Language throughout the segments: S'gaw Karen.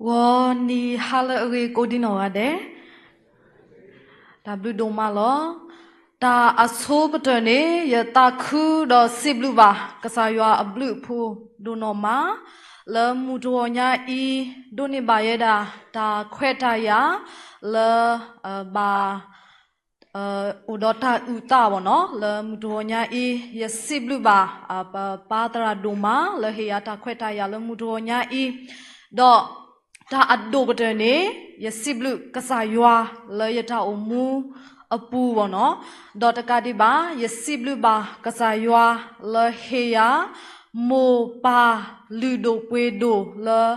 ဂီၤနံၤဟါလၢအဂ့ၤကိးဒံနီၢ်ဂၤဒဲး, တၢ်ဘျုးဒိၣ်မးလီၤ. တၢ်အဆိကတၢၢ်န့ၣ် ယသးခုဒီးစံးဘျုးဘၣ် ကစၢ်ယွၤအဘျုးအဖှိၣ်ဒိၣ်နီၢ်မး လၢမုၢ်တဂီၤညါအံၤ ဒိးန့ၢ်ဘၣ်ယဲဒၣ် တၢ်ခွဲးတၢ်ယာ် လၢ ဘၣ် အိၣ်ဒီးတၢ်အုၣ်သးဘၣ်နီၤ လၢမုၢ်တဂီၤညါအံၤ, ယစံးဘျုးဘၣ် ပပၢ်သရၣ်ဒိၣ်မး လၢဟ့ၣ်ယၤတၢ်ခွဲးတၢ်ယာ်လၢမုၢ်တဂီၤညါအံၤ, ဒီးတၢ်အဒိၣ်ကတၢၢ်န့ၣ် ယစံးဘျုးကစၢ်ယွၤလၢယတၢ်အိၣ်မူအပူၤဘၣ်နီၤ, ဒီးတကးဒံးဘၣ် ယစံးဘျုးဘၣ်ကစၢ်ယွၤ လၢဟ့ၣ်ယၤ မိၢ်ပၢ်လုၢ်ဒိၣ်ပှ့ၤဒိၣ်လၢ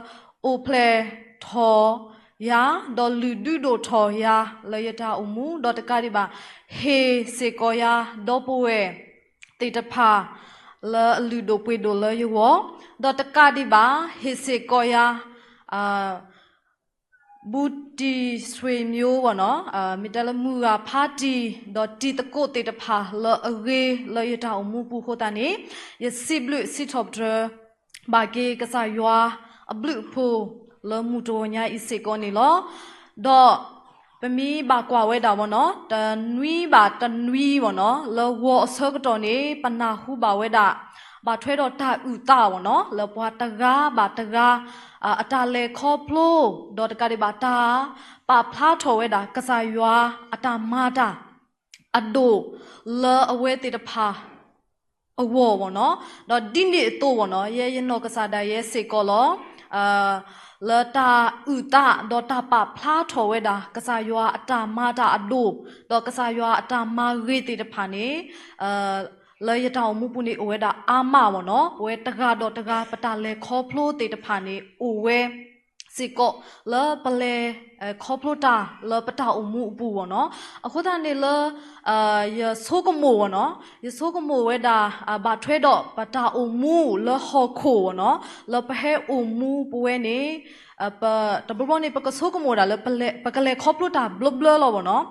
အိၣ်ဖျဲၣ်ထီၣ်ယၤ ဒီးလုၢ်ဒုးဒိၣ်ထီၣ်ယၤလၢယတၢ်အိၣ်မူ, ဒီးတကးဒံးဘၣ် ဟ့ၣ်စ့ၢ်ကီးယၤ ဒီပုၢ်ဝဲၢ်သ့ၣ်တဖၣ် လၢအလုၢ်ဒိၣ်ပှ့ၤဒိၣ်လၢယဂီၢ်, ဒီးတကးဒံးဘၣ် ဟ့ၣ်စ့ၢ်ကီးယၤ ဘူးတံၢ်ဆွ့ၣ်မၠိဘၣ်နီၤ, မ့ၢ်တဲလၢမုၢ်ဂၤဖးတံၢ် ဒီးတံၤသကိးသ့ၣ်တဖၣ်လၢအဂ့ၤလၢယတၢ်အိၣ်မူပူၤအဃိသတးန့ၣ်, ယစံးဘျုးစံးထီၣ်ပတြၢၤ ဘၣ်က့ၤကစၢ်ယွၤအဘျုးအဖှိၣ်လၢမုၢ်တဂီၤညါအံၤစ့ၢ်ကီးန့ၣ်လီၤ. ဒီးပမ့ၢ်ဘၣ်ကွၢ်ဝဲဒၣ်ဘၣ်နီၤ, တနွံဘၣ်တနွံဘၣ်နီၤ လၢဂီၤအဆၢကတီၢ်န့ၣ် ပနၢ်ဟူဘၣ်ဝဲဒၣ် ဘၣ်ထွဲဒီးတၢ်အုၣ်သးဘၣ်နီၤ လၢပှၤတဂၤဘၣ်တဂၤ အတၢ်လဲၤခီဖျိ ဒီးတကးဒံးဘၣ်တၢ်ပာ်ဖျါထီၣ်ဝဲဒၣ် ကစၢ်ယွၤအတၢ်မၤတၢ် အဒိၣ်လၢအဝဲသ့ၣ်တဖၣ် အဂီၢ်ဘၣ်နီၤ, ဒီးဒ်န့ၣ်အသိးဘၣ်နီၤ ယဲယနီၢ်ကစၢ်ဒၣ်ယဲစ့ၢ်ကီးလီၤ. လၢတၢ်အုၣ်သး ဒီးတၢ်ပာ်ဖျါထီၣ်ဝဲဒၣ် ကစၢ်ယွၤအတၢ်မၤတၢ်အဒိၣ်, ဒီးကစၢ်ယွၤအတၢ်မၤဂ့ၤသ့ၣ်တဖၣ်န့ၣ် လၢယတၢ်အိၣ်မူပူၤန့ၣ် အိၣ်ဝဲဒၣ်အါမးဘၣ်နီၤ, ပဝဲတဂၤဒီးတဂၤ ပတၢ်လဲၤခီဖျိသ့ၣ်တဖၣ်န့ၣ် အိၣ်ဝဲ စ့ၢ်ကီး လၢပလဲၤခီဖျိတၢ်လၢပတၢ်အိၣ်မူအပူၤဘၣ်နီၤ, အဃိသတးန့ၣ်လၢ ယဆိကမိၣ်ဘၣ်နီၤ, ယဆိကမိၣ်ဝဲဒၣ် ဘၣ်ထွဲဒီးပတၢ်အိၣ်မူလၢဟီၣ်ခိၣ်ဘၣ်နီၤ, လၢပဟဲအိၣ်မူပဝဲန့ၣ် တဘျီဘျီန့ၣ် ပကဆိကမိၣ်ဒၣ်လၢ ပကလဲၤခီဖျိတၢ်ဘျီဘျီလီၤဘၣ်နီၤ,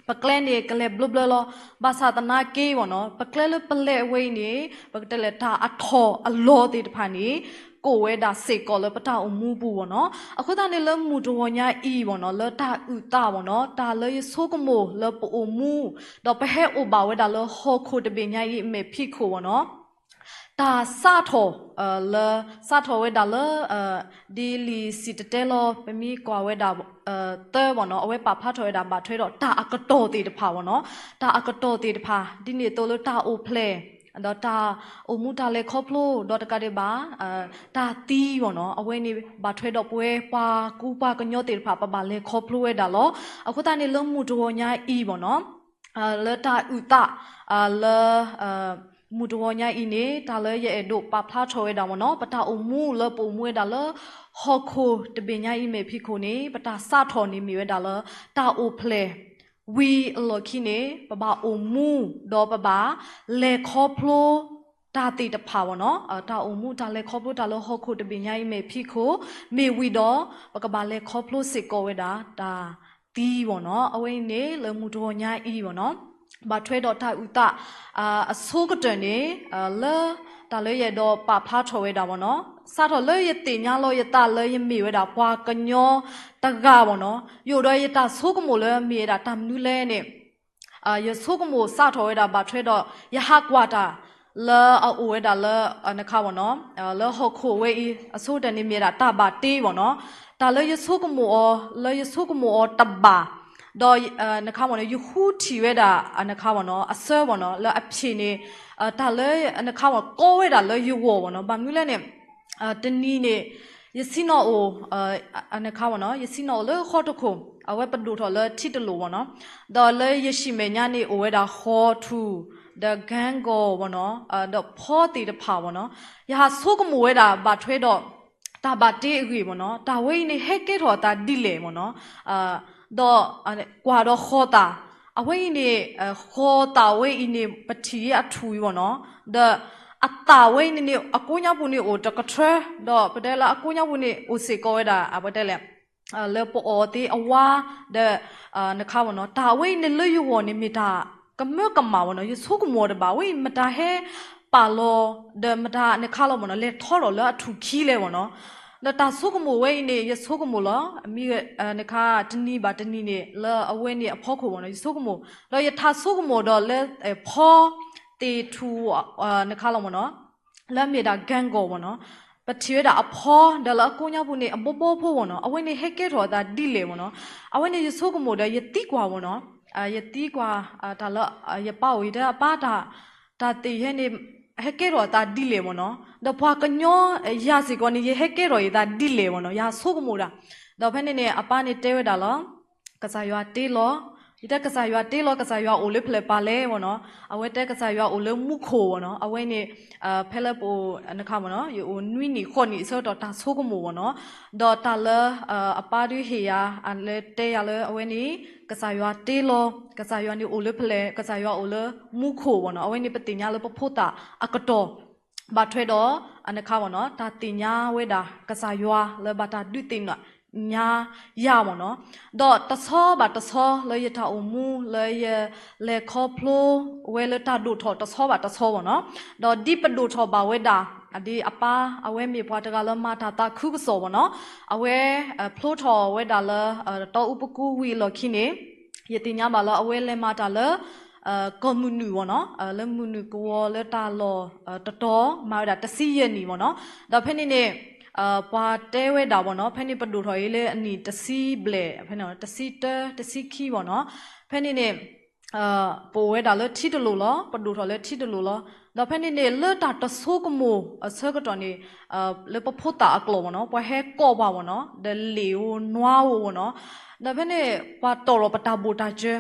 ပကျဲန့ၣ် ကလဲၤဘျီဘျီလီၤ, ဘၣ်ဆၣ်သနာ်က့ဘၣ်နီၤ ပကျဲလၢပလဲၤအဝဲအံၤန့ၣ် ပကတဲလဲၣ် တၢ်အထီၣ်အလီၤသ့ၣ်တဖၣ်န့ၣ် ကအိၣ်ဝဲဒၣ်စ့ၢ်ကီးလၢပတၢ်အိၣ်မူပူၤဘၣ်နီၤ, အဃိသတးန့ၣ်လၢမုၢ်တဂီၤညါအံၤဘၣ်နီၤ လၢတၢ်အုၣ်သးဘၣ်နီၤ တၢ်လၢယဆိကမိၣ်လၢပအိၣ်မူ ဒီးပဟဲအိၣ်ဘၣ်ဝဲဒၣ်လၢဟီၣ်ခိၣ်တဘ့ၣ်ညါအံၤအမဲာ်ဖံးခိၣ်ဘၣ်နီၤ တၢ်စးထီၣ် လၢ စးထီၣ်ဝဲဒၣ်လၢ ဒ်လံာ်စံၣ်တဲၤတဲလီၤ ပမ့ၢ်ကွၢ်ဝဲဒၣ် သၢဘၣ်နီၤ အဝဲပာ်ဖျါထီၣ်ဝဲဒၣ် ဘၣ်ထွဲဒီးတၢ်အကတီၢ်သ့ၣ်တဖၣ်ဘၣ်နီၤ, တၢ်အကတီၢ်သ့ၣ်တဖၣ် ဒ်န့ၣ်အသိးလၢတၢ်အိၣ်ဖျဲၣ် ဒီးတၢ်အိၣ်မူတၢ်လဲၤခီဖျိ ဒီးတကးဒံးဘၣ် တၢ်သံဘၣ်နီၤ အဝဲန့ၣ် ဘၣ်ထွဲဒီးပဝဲပှၤကူပှၤကညီသ့ၣ်တဖၣ် ပဘၣ်လဲၤခီဖျိဝဲဒၣ်လီၤ. အဃိသတးန့ၣ်လၢမုၢ်တဂီၤညါအံၤဘၣ်နီၤ လၢတၢ်အုၣ်သး လၢ မုၢ်တဂီၤညါအံၤန့ၣ် တၢ်လၢယအဲၣ်ဒိးပာ်ဖျါထီၣ်ဝဲဒၣ်ဘၣ်နီၤ ပတၢ်အိၣ်မူလၢပအိၣ်မူဝဲဒၣ်လၢ ဟီၣ်ခိၣ်တဘ့ၣ်ညါအံၤမဲာ်ဖံးခိၣ်န့ၣ် ပတၢ်စးထီၣ်န့ၣ်မ့ၢ်ဝဲဒၣ်လၢ တၢ်အိၣ်ဖျဲၣ် ဝံၤအလီၢ်ခံန့ၣ် ပဘၣ်အိၣ်မူ ဒီးပဘၣ်လဲၤခီဖျိ တၢ်သ့ၣ်တဖၣ်ဘၣ်နီၤ တၢ်အိၣ်မူတၢ်လဲၤခီဖျိတၢ်လၢဟီၣ်ခိၣ်တဘ့ၣ်ညါအံၤမဲာ်ဖံးခိၣ် မ့ၢ်ဝံၤဒီး ပကဘၣ်လဲၤခီဖျိစ့ၢ်ကီးဝဲဒၣ် တၢ်သံဘၣ်နီၤ အဝဲအံၤန့ၣ် လၢမုၢ်တဂီၤညါအံၤဘၣ်နီၤ ဘၣ်ထွဲဒီးတၢ်အုၣ်သး အဆိကတၢၢ်န့ၣ် လၢ တၢ်လၢယအဲၣ်ဒိးပာ်ဖျါထီၣ်ဝဲဒၣ်ဘၣ်နီၤ စးထီၣ်လၢယသ့ၣ်ညါလီၤယသးလၢယမ့ၢ်ဝဲဒၣ်ပှၤကညီတဂၤဘၣ်နီၤ ယအိၣ်ဒီးယတၢ်ဆိကမိၣ်လၢမ့ၢ်ဝဲဒၣ်တၢ်မနုၤလဲၣ်န့ၣ် ယဆိကမိၣ်စးထီၣ်ဝဲဒၣ်ဘၣ်ထွဲဒီး ယဟးကွၢ်တၢ် လၢအအိၣ်ဝဲဒၣ်လၢ နခါဘၣ်နီၤ လၢဟီၣ်ခိၣ်ဝဲအံၤ အဆိကတၢၢ်န့ၣ်မ့ၢ်ဝဲဒၣ်တၢ်ဘၣ်တ့ဘၣ်နီၤ တၢ်လၢယဆိကမိၣ်အီၤ လၢယဆိကမိၣ်အီၤတဘၣ် ဒီး နခါဘၣ်နီၤ ယဃုထံၣ်ဝဲဒၣ် နခါဘၣ်နီၤ အဆၢဘၣ်နီၤ လၢအဖျၢၣ်န့ၣ် တၢ်လၢ နခါဘၣ် ကီဝဲဒၣ်လၢယဂီၢ်ဘၣ်နီၤ ဘၣ်မနုၤလဲၣ်န့ၣ် တနံၤန့ၣ် ယဆ့ၣ်နီၤအိၣ် နခါဘၣ်နီၤ ယဆ့ၣ်နီၤအိၣ်လၢဃီတခိၣ် အဝဲပဒိၣ်ထီၣ်လၢထံတလိာ်ဘၣ်နီၤ ဒီးလၢယဟံၣ်မဲာ်ညါန့ၣ်အိၣ်ဝဲဒၣ်ဃီထူၣ် ဒီးကၢၣ်ဂီၤဘၣ်နီၤ ဒီးဖီသ့ၣ်တဖၣ်ဘၣ်နီၤ ယဟးဆိကမိၣ်ဝဲဒၣ်ဘၣ်ထွဲဒီး တၢ်ဘၣ်တ့အဂ့ၢ်ဘၣ်နီၤ တၢ်ဝဲအံၤန့ၣ် ဟဲကဲထီၣ်အသးဒ်လဲၣ်ဘၣ်နီၤ ဒီး ကွၢ်ဒီးဃီသၣ် အဝဲအံၤန့ၣ် ဃီသၣ်ဝဲအံၤန့ၣ် ပထံၣ်အထူၣ်အံၤဘၣ်နီၤ ဒီးအသၣ်ဝဲအံၤန့ၣ်န့ၣ် အကိးညါပူၤန့ၣ်အိၣ်တကထၢ ဒီးပတဲလၢအကိးညါပူၤန့ၣ်အိၣ်စ့ၢ်ကီးဝဲဒၣ် ပတဲလဲၣ် လၢပအီၣ်သ့အဝါ ဒီး နခါဘၣ်နီၤ တၢ်ဝဲအံၤန့ၣ်လၢယဂီၢ်န့ၣ်မ့ၢ်တၢ်ကမၢကမၣ်ဘၣ်နီၤ ယဆိကမိၣ်တဘၣ် ဝဲအံၤမတၤဟဲပာ်လီၤ ဒီးမတၤ နခါလီၤဘၣ်နီၤ လဲၤထီထီၣ်လၢအထူၣ်ခံလဲၣ်ဘၣ်နီၤ ဒီးတၢ်ဆိကမိၣ်ဝဲအံၤန့ၣ် ယဆိကမိၣ်လီၤ. မ့ၢ်နခါတနံၤဘၣ်တနံၤန့ၣ် လၢအဝဲန့ၣ်အဖီခိၣ်မ့ၢ်နီၤ ယဆိကမိၣ်, ဒီးယထးဆိကမိၣ်ဒီးလၢ ဖီတ့ၢ်ထူၣ် နခါလီၤမ့ၢ်နီၤ, လၢအမ့ၢ်ဒၣ် ကၣ်ကီၢ် မ့ၢ်နီၤ, ပထံၣ်ဝဲဒၣ်အဖီ ဒီးလၢအကိးညါပူၤန့ၣ် အဘီဘီဖိမ့ၢ်နီၤ, အဝဲန့ၣ်ဟဲကဲထီၣ်အသးဒ်လဲၣ်မ့ၢ်နီၤ, အဝဲန့ၣ်ယဆိကမိၣ်ဒီးယသံကွၢ်မ့ၢ်နီၤ, ယသံကွၢ် တၢ်လၢ ယပၢ်အိၣ် ယတဲအပၢ်တၢ် တၢ်သ့ၣ်ယဲန့ၣ် ဟဲကဲထီၣ်အသးဒ်လဲၣ်မ့ၢ်နီၤ, ဒီးပှၤကညီယၤစ့ၢ်ကီးန့ၣ် ယဟဲကဲထီၣ်အသးဒ်လဲၣ်မ့ၢ်နီၤ, ယဆိကမိၣ်ဒၣ်, ဒီးဖဲန့ၣ်န့ၣ် အပၢ်န့ၣ်တဲဝဲဒၣ်လီၤ ကစၢ်ယွၤတ့လီၤ, ယတဲကစၢ်ယွၤတ့လီၤ ကစၢ်ယွၤအိၣ်လၢဖဲလဲၣ်ပၤလဲၣ်မ့ၢ်နီၤ, အဝဲတဲကစၢ်ယွၤအိၣ်လၢမူခိၣ်မ့ၢ်နီၤ, အဝဲန့ၣ် ဖဲလၢပအိၣ်နခါမ့ၢ်နီၤ ယအိၣ်နွံနံၣ်ဃိးနံၣ်အဆၢကတီၢ်တၢ်ဆိကမိၣ်မ့ၢ်နီၤ, ဒီးတၢ်လၢ အပၢ်ဒုးဟ့ၣ်ယၤ အလဲၤတဲယၤလၢအဝဲန့ၣ် ကစၢ်ယွၤတ့လီၤ, ကစၢ်ယွၤန့ၣ်အိၣ်လၢဖဲလဲၣ် ကစၢ်ယွၤအိၣ်လၢမူခိၣ်မ့ၢ်နီၤ, အဝဲန့ၣ်ပသ့ၣ်ညါလၢပဖိသၣ်အကတီၢ် ဘၣ်ထွဲဒီး နခါမ့ၢ်နီၤ တၢ်သ့ၣ်ညါဝဲဒၣ်ကစၢ်ယွၤလၢဘၣ်တၢ်ဒုးသ့ၣ်နီၣ်ညါယၤမ့ၢ်နီၤ, ဒီးတဆီဘၣ်တဆီလၢယတၢ်အိၣ်မူလၢယ လဲၤခီဖျိဝဲလၢတၢ်ဒိၣ်ထီၣ်တဆီဘၣ်တဆီမ့ၢ်နီၤ, ဒီးဒ်ပဒိၣ်ထီၣ်ဘၣ်ဝဲဒၣ် ဒ်အပၢ်အဝဲမ့ၢ်ပှၤတဂၤလၢမၤတၢ်သးခုကစီၣ်မ့ၢ်နီၤ, အဝဲ ဖျိထီၣ်ဝဲဒၣ်လၢ တီအူပကူဝံၤအလီၢ်ခံန့ၣ် ယသ့ၣ်ညါဘၣ်လၢအဝဲလဲၤမၤတၢ်လၢ ကီၢ်မုၢ်နုာ်မ့ၢ်နီၤ, လၢမုၢ်နုာ်ကဝီၤလၢတၢ်လီၢ်တတီၤ မၤဝဲဒၣ်တဆံယဲၢ်နံၣ်မ့ၢ်နီၤ, ဒီးဖဲန့ၣ်န့ၣ် ပှၤတဲဝဲဒၣ်မ့ၢ်နီၤ, ဖဲန့ၣ်ပဒိၣ်ထီၣ်အံၤလၢအနံၣ်တဆံဘျဲၣ် ဖဲန့ၣ် တဆံတၢ တဆံခံမ့ၢ်နီၤ, ဖဲန့ၣ်န့ၣ် ပအိၣ်ဝဲဒၣ်လၢထံတလိၤလီၤ, ပဒိၣ်ထီၣ်လၢထံတလိၤလီၤ, ဒီးဖဲန့ၣ်န့ၣ် လၢတၢ်တဆိကမိၣ်အဆၢကတီၢ်န့ၣ် လၢပဖိသၣ်အကျိာ်မ့ၢ်နီၤ, ပှၤဟဲကိးပှၤမ့ၢ်နီၤ, ဒီးလ့ၣ်ဧိၤနွါဧိၤမ့ၢ်နီၤ, ဒီးဖဲန့ၣ် ပှၤတီၢ်လီၤပတၢ်ဘိၣ်တၢ်စၢၤ,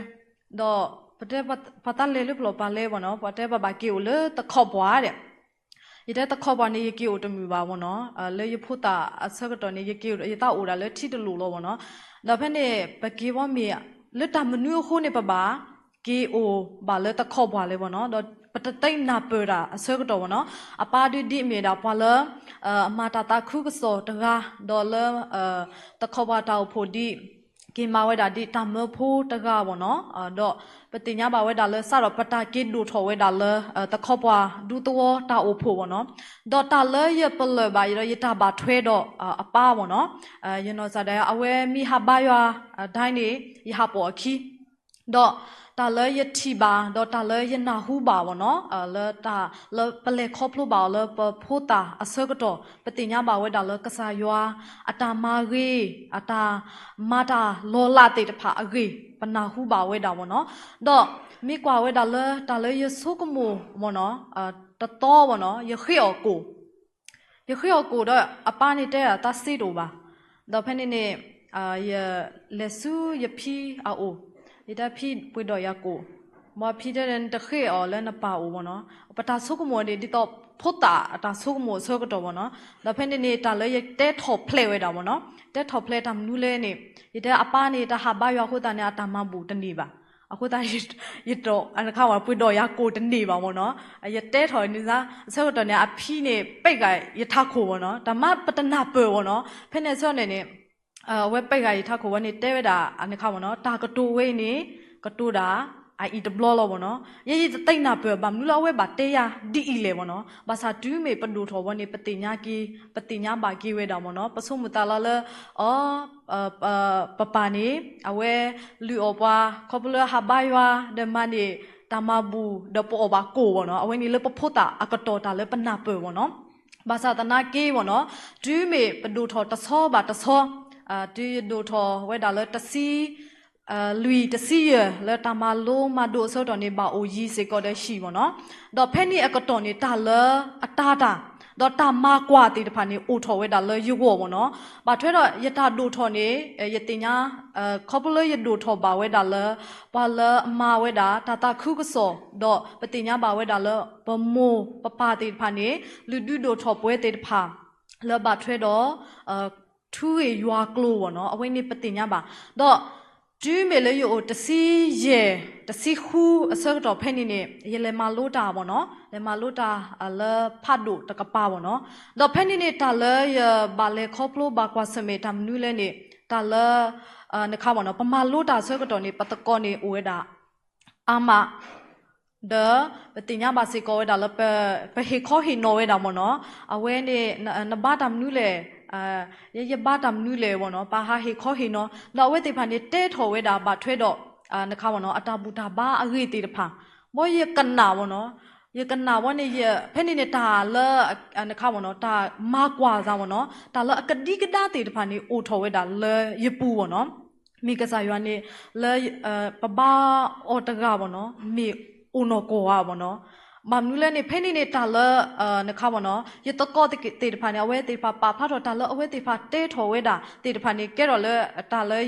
ဒီးပတဲပှၤသးလဲၤလၢပျီၢ်ပၤလဲၣ်မ့ၢ်နီၤ, ပှၤတဲပဘၣ်က့ၤအိၣ်လၢတခီပှၤဒဲး, ယတဲတခီပှၤန့ၣ် ယက့ၤအိၣ်တမုာ်ဘၣ်မ့ၢ်နီၤ, လၢယဖိသၣ်အဆၢကတီၢ်န့ၣ် ယက့ၤအိၣ် ယသးအိၣ်ဒၣ်လၢထံတလိၤလီၤမ့ၢ်နီၤ, ဒီးဖဲန့ၣ် ပက့ၤဘီမ့ၢ် လၢတၢ်မနုၤအဃိန့ၣ် ပဘၣ်က့ၤအိၣ်ဘၣ်လၢတခီပှၤလဲၣ်မ့ၢ်နီၤ, ဒီးပတသ့နၢ်ပၢၢ်တၢ်အဆၢကတီၢ်မ့ၢ်နီၤ, အပၢ်ဒုးဒ်အမ့ၢ်ဒၣ်ပှၤလၢ မၤတၢ်သးခုကစီၣ်တဂၤ, ဒီးလၢ တခီပှၤတၢ်အိၣ်ဖှိၣ်ဒ် က့ၤမၤဝဲဒၣ်ဒ်တၢ်မၢဖိတဂၤမ့ၢ်နီၤ, ဒီးပသ့ၣ်ညါဘၣ်ဝဲဒၣ်လၢစးဒီးပတၢ်က့ၤဒိၣ်ထီၣ်ဝဲဒၣ်လၢ တခီပှၤဒူသဝီတၢ်အိၣ်ဖှိၣ်မ့ၢ်နီၤ, ဒီးတၢ်လၢယပလၢၢ်ဘၣ်ဒီးယတၢ်ဘၣ်ထွဲဒီးအပၢ်မ့ၢ်နီၤ, ယနီၢ်ကစၢ်ဒၣ်အဝဲမ့ၢ်ဟးဘါယွၤဒ်န့ၣ် ယဟးပိာ်အခံ ဒီးတၢ်လၢယထံၣ်ဘၣ် ဒီးတၢ်လၢယနၢ်ဟူဘၣ်မ့ၢ်နီၤ, လၢတၢ်လၢပလဲၤခီဖျိဘၣ်အီၤလၢပဖိသၣ်အဆၢကတီၢ် ပသ့ၣ်ညါဘၣ်ဝဲဒၣ်လၢကစၢ်ယွၤ အတၢ်မၤဂ့ၤ အတၢ်မၤတၢ်လီၤလးသ့ၣ်တဖၣ်အဂ့ၢ် ပနၢ်ဟူဘၣ်ဝဲဒၣ်မ့ၢ်နီၤ, ဒီးမ့ၢ်ကွၢ်ဝဲဒၣ်လၢတၢ်လၢယဆိကမိၣ်မ့ၢ်နီၤ, တသီမ့ၢ်နီၤ ယဃ့အီၣ်ကိၣ် ယဃ့အီၣ်ကိၣ်ဒီး အပၢ်န့ၣ်တဲဒၣ် သးစ့တအိၣ်ဘၣ်, ဒီးဖဲန့ၣ်န့ၣ် ယလဲၤဆူယဖံအအိၣ်, ယတဲဖံပှ့ၤဒီးယၤကိၣ်, မ်ဖံတဲဒီး နတဃ့အီၣ်လၢနပၢ်အိၣ်မ့ၢ်နီၤ, ပတၢ်ဆိကမိၣ်န့ၣ် ဒ်သိးဖိသၣ်အတၢ်ဆိကမိၣ်အဆၢကတီၢ်မ့ၢ်နီၤ, ဒီးဖဲန့ၣ်န့ၣ် တၢ်လၢယတဲထီၣ်ဖျဲးဝဲဒၣ်မ့ၢ်နီၤ, တဲထီၣ်ဖျဲးတၢ်မနုၤလဲၣ်န့ၣ် ယတဲအပၢ်န့ၣ် တၢ်ဟးဘါယွၤအဃိသတးန့ၣ် အတၢ်မၤဘူၣ်တန့ၢ်ဘၣ်, အဃိသတး ယတခါပှ့ၤဒီးယၤကိၣ်တန့ၢ်ဘၣ်မ့ၢ်နီၤ, ယတဲထီၣ်န့ၣ် အဆၢကတီၢ်န့ၣ် အဖံန့ၣ် ပၢၢ်ဃာ်ယထးခိၣ်မ့ၢ်နီၤ, တၢ်မၤပတနၢ်ပၢၢ်မ့ၢ်နီၤ, ဖဲန့ၣ်အဆၢန့ၣ်န့ၣ် အဝဲပၢၢ်ဃာ်ယထးခိၣ်ဝဲန့ၣ် တဲဝဲဒၣ်အန့ၣ်ခါမ့ၢ်နီၤ, တၢ်ကတိၤဝဲအံၤန့ၣ် ကတိၤဒၣ်အအံၤတဘျီလီၤမ့ၢ်နီၤ, ယဲယတသ့နၢ်ပၢၢ် ဘၣ်မနုၤလၢအဝဲဘၣ်တဲယၤဒ်အံၤလဲၣ်မ့ၢ်နီၤ, ဘၣ်ဆၣ်တုၤမ့ၢ်ပဒိၣ်ထီၣ်ဝဲန့ၣ် ပသ့ၣ်ညါက့ၤ ပသ့ၣ်ညါဘၣ်က့ၤဝဲဒၣ်မ့ၢ်နီၤ, ပဆိကမိၣ်သးလီလၢ အ ပပၢ်န့ၣ် အဝဲလုၢ်အီၣ်ပှၤ ခီဖျိလၢဟးဘါယွၤ ဒီးမၤန့ၢ်တၢ်မၤဘူၣ် ဒီးပအီၣ်ဘၣ်ကိၣ်မ့ၢ်နီၤ, အဝဲန့ၣ်လၢပဖိသၣ်အကတီၢ်တၢ်လၢပနၢ်ပၢၢ်မ့ၢ်နီၤ, ဘၣ်ဆၣ်သနာ်က့မ့ၢ်နီၤ, တုၤမ့ၢ်ပဒိၣ်ထီၣ်တဆီဘၣ်တဆီ, တုၤယဒိၣ်ထီၣ်ဝဲဒၣ်လၢတဆံ လွံၢ်တဆံယဲၢ် လၢတၢ်မၤလိမၤဒိးအဆၢကတီၢ်န့ၣ် ဘၣ်အိၣ်ယံၤစ့ၢ်ကီးဒီးဟံၣ်မ့ၢ်နီၤ, ဒီးဖဲန့ၣ်အကတီၢ်န့ၣ် တၢ်လၢအတၤတၢ် ဒီးတၢ်မၤကွၢ်သ့ၣ်တဖၣ်န့ၣ် အိၣ်ထီၣ်ဝဲဒၣ်လၢယဂီၢ်မ့ၢ်နီၤ, ဘၣ်ထွဲဒီးယတၢ်ဒိၣ်ထီၣ်န့ၣ် ယသ့ၣ်ညါ ခီဖျိလၢယဒိၣ်ထီၣ်ဘၣ်ဝဲဒၣ်လၢ ပှၤလၢအမၤဝဲဒၣ်တၢ်သးခုကစီၣ်, ဒီးပသ့ၣ်ညါဘၣ်ဝဲဒၣ်လၢ ပမိၢ်ပပၢ်သ့ၣ်တဖၣ်န့ၣ် လုၢ်ဒုဒိၣ်ထီၣ်ပဝဲသ့ၣ်တဖၣ် လၢဘၣ်ထွဲဒီး ထူဂ့ၢ်ယွၤကျိၤမ့ၢ်နီၤ, အဝဲန့ၣ်ပသ့ၣ်ညါဘၣ်. ဒီးတုၤမ့ၢ်လၢယအိၣ်တဆံယဲၢ် တဆံဃုအဆၢကတီၢ်ဖဲန့ၣ်န့ၣ် ယလဲၤမၤလိတၢ်မ့ၢ်နီၤ, လဲၤမၤလိတၢ်လၢဖးဒိၣ်တကပၤမ့ၢ်နီၤ. ဒီးဖဲန့ၣ်န့ၣ် တၢ်လၢယဘၣ်လဲၤခီဖျိဘၣ်ကွၢ်ဆၢၣ်မဲာ်တၢ်မနုၤလဲၣ်န့ၣ် တၢ်လၢ နခါမ့ၢ်နီၤ ပမၤလိတၢ်အဆၢကတီၢ်န့ၣ် ပသကိးန့ၣ်အိၣ်ဝဲဒၣ် အါမး ဒီးပသ့ၣ်ညါဘၣ်စ့ၢ်ကီးဝဲဒၣ်လၢ ပဟ့ၣ်ခီဟ့ၣ်နီၤဝဲဒၣ်မ့ၢ်နီၤ, အဝဲန့ၣ် နဘါတၢ်မနုၤလဲၣ် ယ ယဘါတၢ်မနုၤလဲၣ်ဝဲနီၤ, ပဟးဟ့ၣ်ခီဟ့ၣ်နီၤ, ဒီးအဝဲသ့ၣ်တဖၣ်န့ၣ် တဲထီၣ်ဝဲဒၣ်ဘၣ်ထွဲဒီး နခါဝဲနီၤ အတၢ်ဘူၣ်တၢ်ဘါအဂ့ၢ်သ့ၣ်တဖၣ်, ဘီယကနၣ်ဝဲနီၤ, ယကနၣ်ဝဲန့ၣ် ဖဲန့ၣ်န့ၣ် တၢ်လၢ နခါဝဲနီၤ တၢ်မၤကွၢ်သးဝဲနီၤ, တၢ်လၢအကဒံကဒါသ့ၣ်တဖၣ်န့ၣ် အိၣ်ထီၣ်ဝဲဒၣ်လၢယပူၤဝဲနီၤ. မ့ၢ်ကစၢ်ယွၤန့ၣ် လၢ ပဘါအီၤတဂၤဝဲနီၤ, မ့ၢ်အိၣ်နီၢ်ကီၢ်ဧါဝဲနီၤ. ဘၣ်မနုၤလဲၣ်န့ၣ် ဖဲန့ၣ်န့ၣ် တၢ်လၢ နခါဝဲနီၤ ယသကိးသ့ၣ်တဖၣ်န့ၣ် အဝဲသ့ၣ်တဖၣ်ပာ်ဖျါထီၣ်တၢ်လၢအဝဲသ့ၣ်တဖၣ်တဲထီၣ်ဝဲဒၣ်သ့ၣ်တဖၣ်န့ၣ် ကဲထီၣ်လၢတၢ်လၢ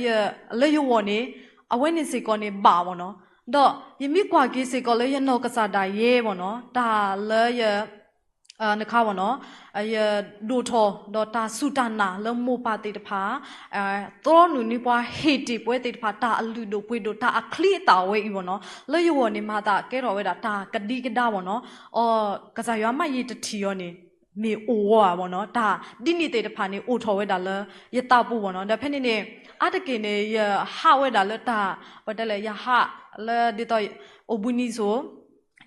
လၢယဂီၢ်န့ၣ် အဝဲန့ၣ်စ့ၢ်ကီးန့ၣ်ဘၣ်ဝဲနီၤ. ဒီးယမ့ၢ်ကွၢ်က့ၤစ့ၢ်ကီးလၢယနီၢ်ကစၢ်ဒၣ်ယဲဝဲနီၤ တၢ်လၢယ နခါဝဲနီၤ ယဒိၣ်ထီၣ်ဒီးတၢ်စူၢ်တၢ်နာ်လၢမိၢ်ပၢ်သ့ၣ်တဖၣ် သီနုာ်န့ၢ်ပှၤဟ့ၣ်တ့ၢ်ပဝဲသ့ၣ်တဖၣ် တၢ်အလုၢ်ဒိၣ်ပှ့ၤဒိၣ် တၢ်အချံအသၣ်ဝဲအံၤဝဲနီၤ လၢယဂီၢ်န့ၣ် မၤသးကဲထီၣ်ဝဲဒၣ်တၢ်ကဒံကဒါဝဲနီၤ. အီ ကစၢ်ယွၤမ့ၢ်ယတထံၣ်အီၤန့ၣ် မ့ၢ်အိၣ်ဝဲဧါဝဲနီၤ, တၢ်ဒ်န့ၣ်သ့ၣ်တဖၣ်န့ၣ် အိၣ်ထီၣ်ဝဲဒၣ်လၢယသးပူၤဝဲနီၤ. ဒီးဖဲန့ၣ်န့ၣ် အါတက့ၢ်န့ၣ် ယဟးဝဲဒၣ်လၢတၢ် ပတဲလဲၣ် ယဟးလၢဒ်သိး အိၣ်ဘှံးနံၤစိၤ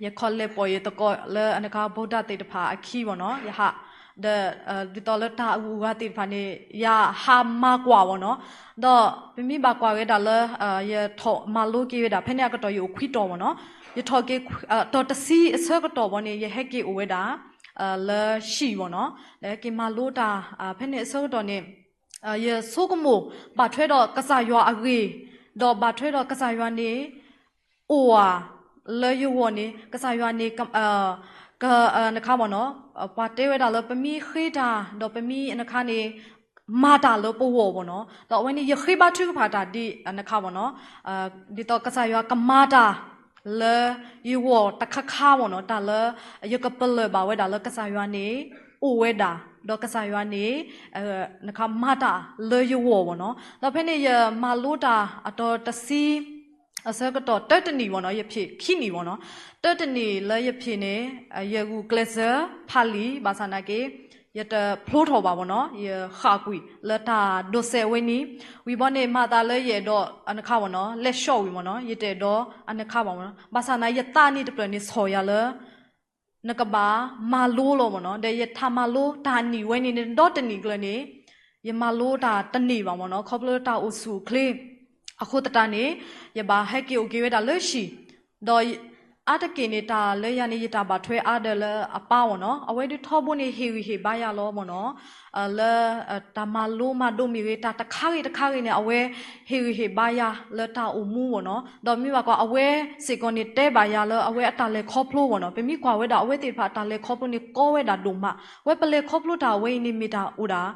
ယခီလဲၤပိာ်ယသကိးလၢအနခါ ဗုဒ္ဓ သ့ၣ်တဖၣ်အခံဝဲနီၤ, ယဟး ဒီး ဒ်သိးလၢတၢ်အဂုၤအဂၤသ့ၣ်တဖၣ်န့ၣ် ယဟးမၤကွၢ်ဝဲနီၤ. ဒီးပမ့ၢ်ဘၣ်ကွၢ်ဝဲဒၣ်လၢ ယထီၣ်မၤလိက့ၤဝဲဒၣ် ဖဲန့ၣ်အကတီၢ်ယအိၣ်ခွံတီၤဝဲနီၤ, ယထီၣ်က့ၤ တီၤတဆံအဆၢကတီၢ်ဘီန့ၣ် ယဟဲက့ၤအိၣ်ဝဲဒၣ် လၢဟံၣ်ဝဲနီၤ, ဒီးဟဲက့ၤမၤလိတၢ် ဖဲန့ၣ်အဆၢကတီၢ်န့ၣ် ယဆိကမိၣ် ဘၣ်ထွဲဒီးကစၢ်ယွၤအဂ့ၢ်, ဒီးဘၣ်ထွဲဒီးကစၢ်ယွၤန့ၣ် အိၣ်ဧါ လၢယဂီၢ်န့ၣ် ကစၢ်ယွၤန့ၣ် နခါဝဲနီၤ ပှၤတဲဝဲဒၣ်လၢပမ့ၢ်ဃ့တၢ် ဒီးပမ့ၢ်နခါန့ၣ် မၤတၢ်လၢပဂီၢ်ဝဲနီၤ, ဒီးအဝဲန့ၣ် ယဃ့ဘါထုကဖၣ်တၢ်ဒ် နခါဝဲနီၤ ဒ်သိးကစၢ်ယွၤကမၤတၢ် လၢယဂီၢ်တခါခါဝဲနီၤ, တၢ်လၢ ယကပလၢၢ်ဘၣ်ဝဲဒၣ်လၢကစၢ်ယွၤန့ၣ် အိၣ်ဝဲဒၣ်, ဒီးကစၢ်ယွၤန့ၣ် နခါမၤတၢ်လၢယဂီၢ်ဝဲနီၤ. ဒီးဖဲန့ၣ်ယမၤလိတၢ်အတီၤတဆံ အဆၢကတီၢ်တၢတနံၣ်ဝဲနီၤ, ယဖံးခံနံၣ်ဝဲနီၤ, တၢတနံၣ်လၢယဖံးန့ၣ် ယဂုာ်ကျဲးစၢးဖးလံာ် ဘၣ်ဆၣ်နာ်က့ ယတဖျိထီၣ်ဘၣ်ဝဲနီၤ, ယဃၣ်ကွံာ်လၢတၢ်ဒိးစဲးဝဲန့ၣ်, ဝံၤဘီန့ၣ် မၤသးလၢယအဲၣ်ဒိး နခါဝဲနီၤ လဲၤဆှီဝံၤဝဲနီၤ, ယတအဲၣ်ဒိး နခါဘၣ်ဝဲနီၤ, ဘၣ်ဆၣ်နာ်ယသးနံၣ်တဖျၢၣ်န့ၣ် ဆီၣ်ယၤလၢ နကဘၣ်မၤလိလီၤဝဲနီၤ, ဒီးယထးမၤလိတၢ်နံၣ်ဝဲန့ၣ်န့ၣ် ဒီတနံၣ်ကျၢၤန့ၣ် ယမၤလိတၢ်တန့ၢ်ဘၣ်ဝဲနီၤ, ခီဖျိလၢတၢ်အိၣ်ဆူၣ်အိၣ်ချ့ အဃိသတးန့ၣ် ယဘၣ်ဟဲက့ၤအိၣ်က့ၤဝဲဒၣ်လၢဟံၣ်, ဒီးအါတက့ၢ်န့ၣ် တၢ်လၢယၤန့ၣ် ယတၢ်ဘၣ်ထွဲအါဒၢးလၢအပၢ်ဝဲနီၤ, အဝဲဒုးထီဘိန့ၣ် ဟ့ၣ်ဂံၢ်ဟ့ၣ်ဘါယၤလီၤဝဲနီၤ, လၢ တၢ်မၤလိမၤဒိးမ့ၢ်ဂ့ၤ တၢ်တခါဂ့ၤတခါဂ့ၤန့ၣ် အဝဲဟ့ၣ်ဂံၢ်ဟ့ၣ်ဘါယၤလၢတၢ်အိၣ်မူဝဲနီၤ, ဒီးမ့ၢ်ဘၣ်ကွၢ် အဝဲစ့ၢ်ကီးန့ၣ် တဲဘၣ်ယၤလၢအဝဲအတၢ်လဲၤခီဖျိဝဲနီၤ, ပမ့ၢ်ကွၢ်ဝဲဒၣ်အဝဲသ့ၣ်တဖၣ်အတၢ်လဲၤခီဖျိန့ၣ် ကီဝဲဒၣ်ဒိၣ်မး, အဝဲပလဲၤခီဖျိတၢ်အဝဲအံၤန့ၣ် မ့ၢ်တၢ်အိၣ်ဒၣ်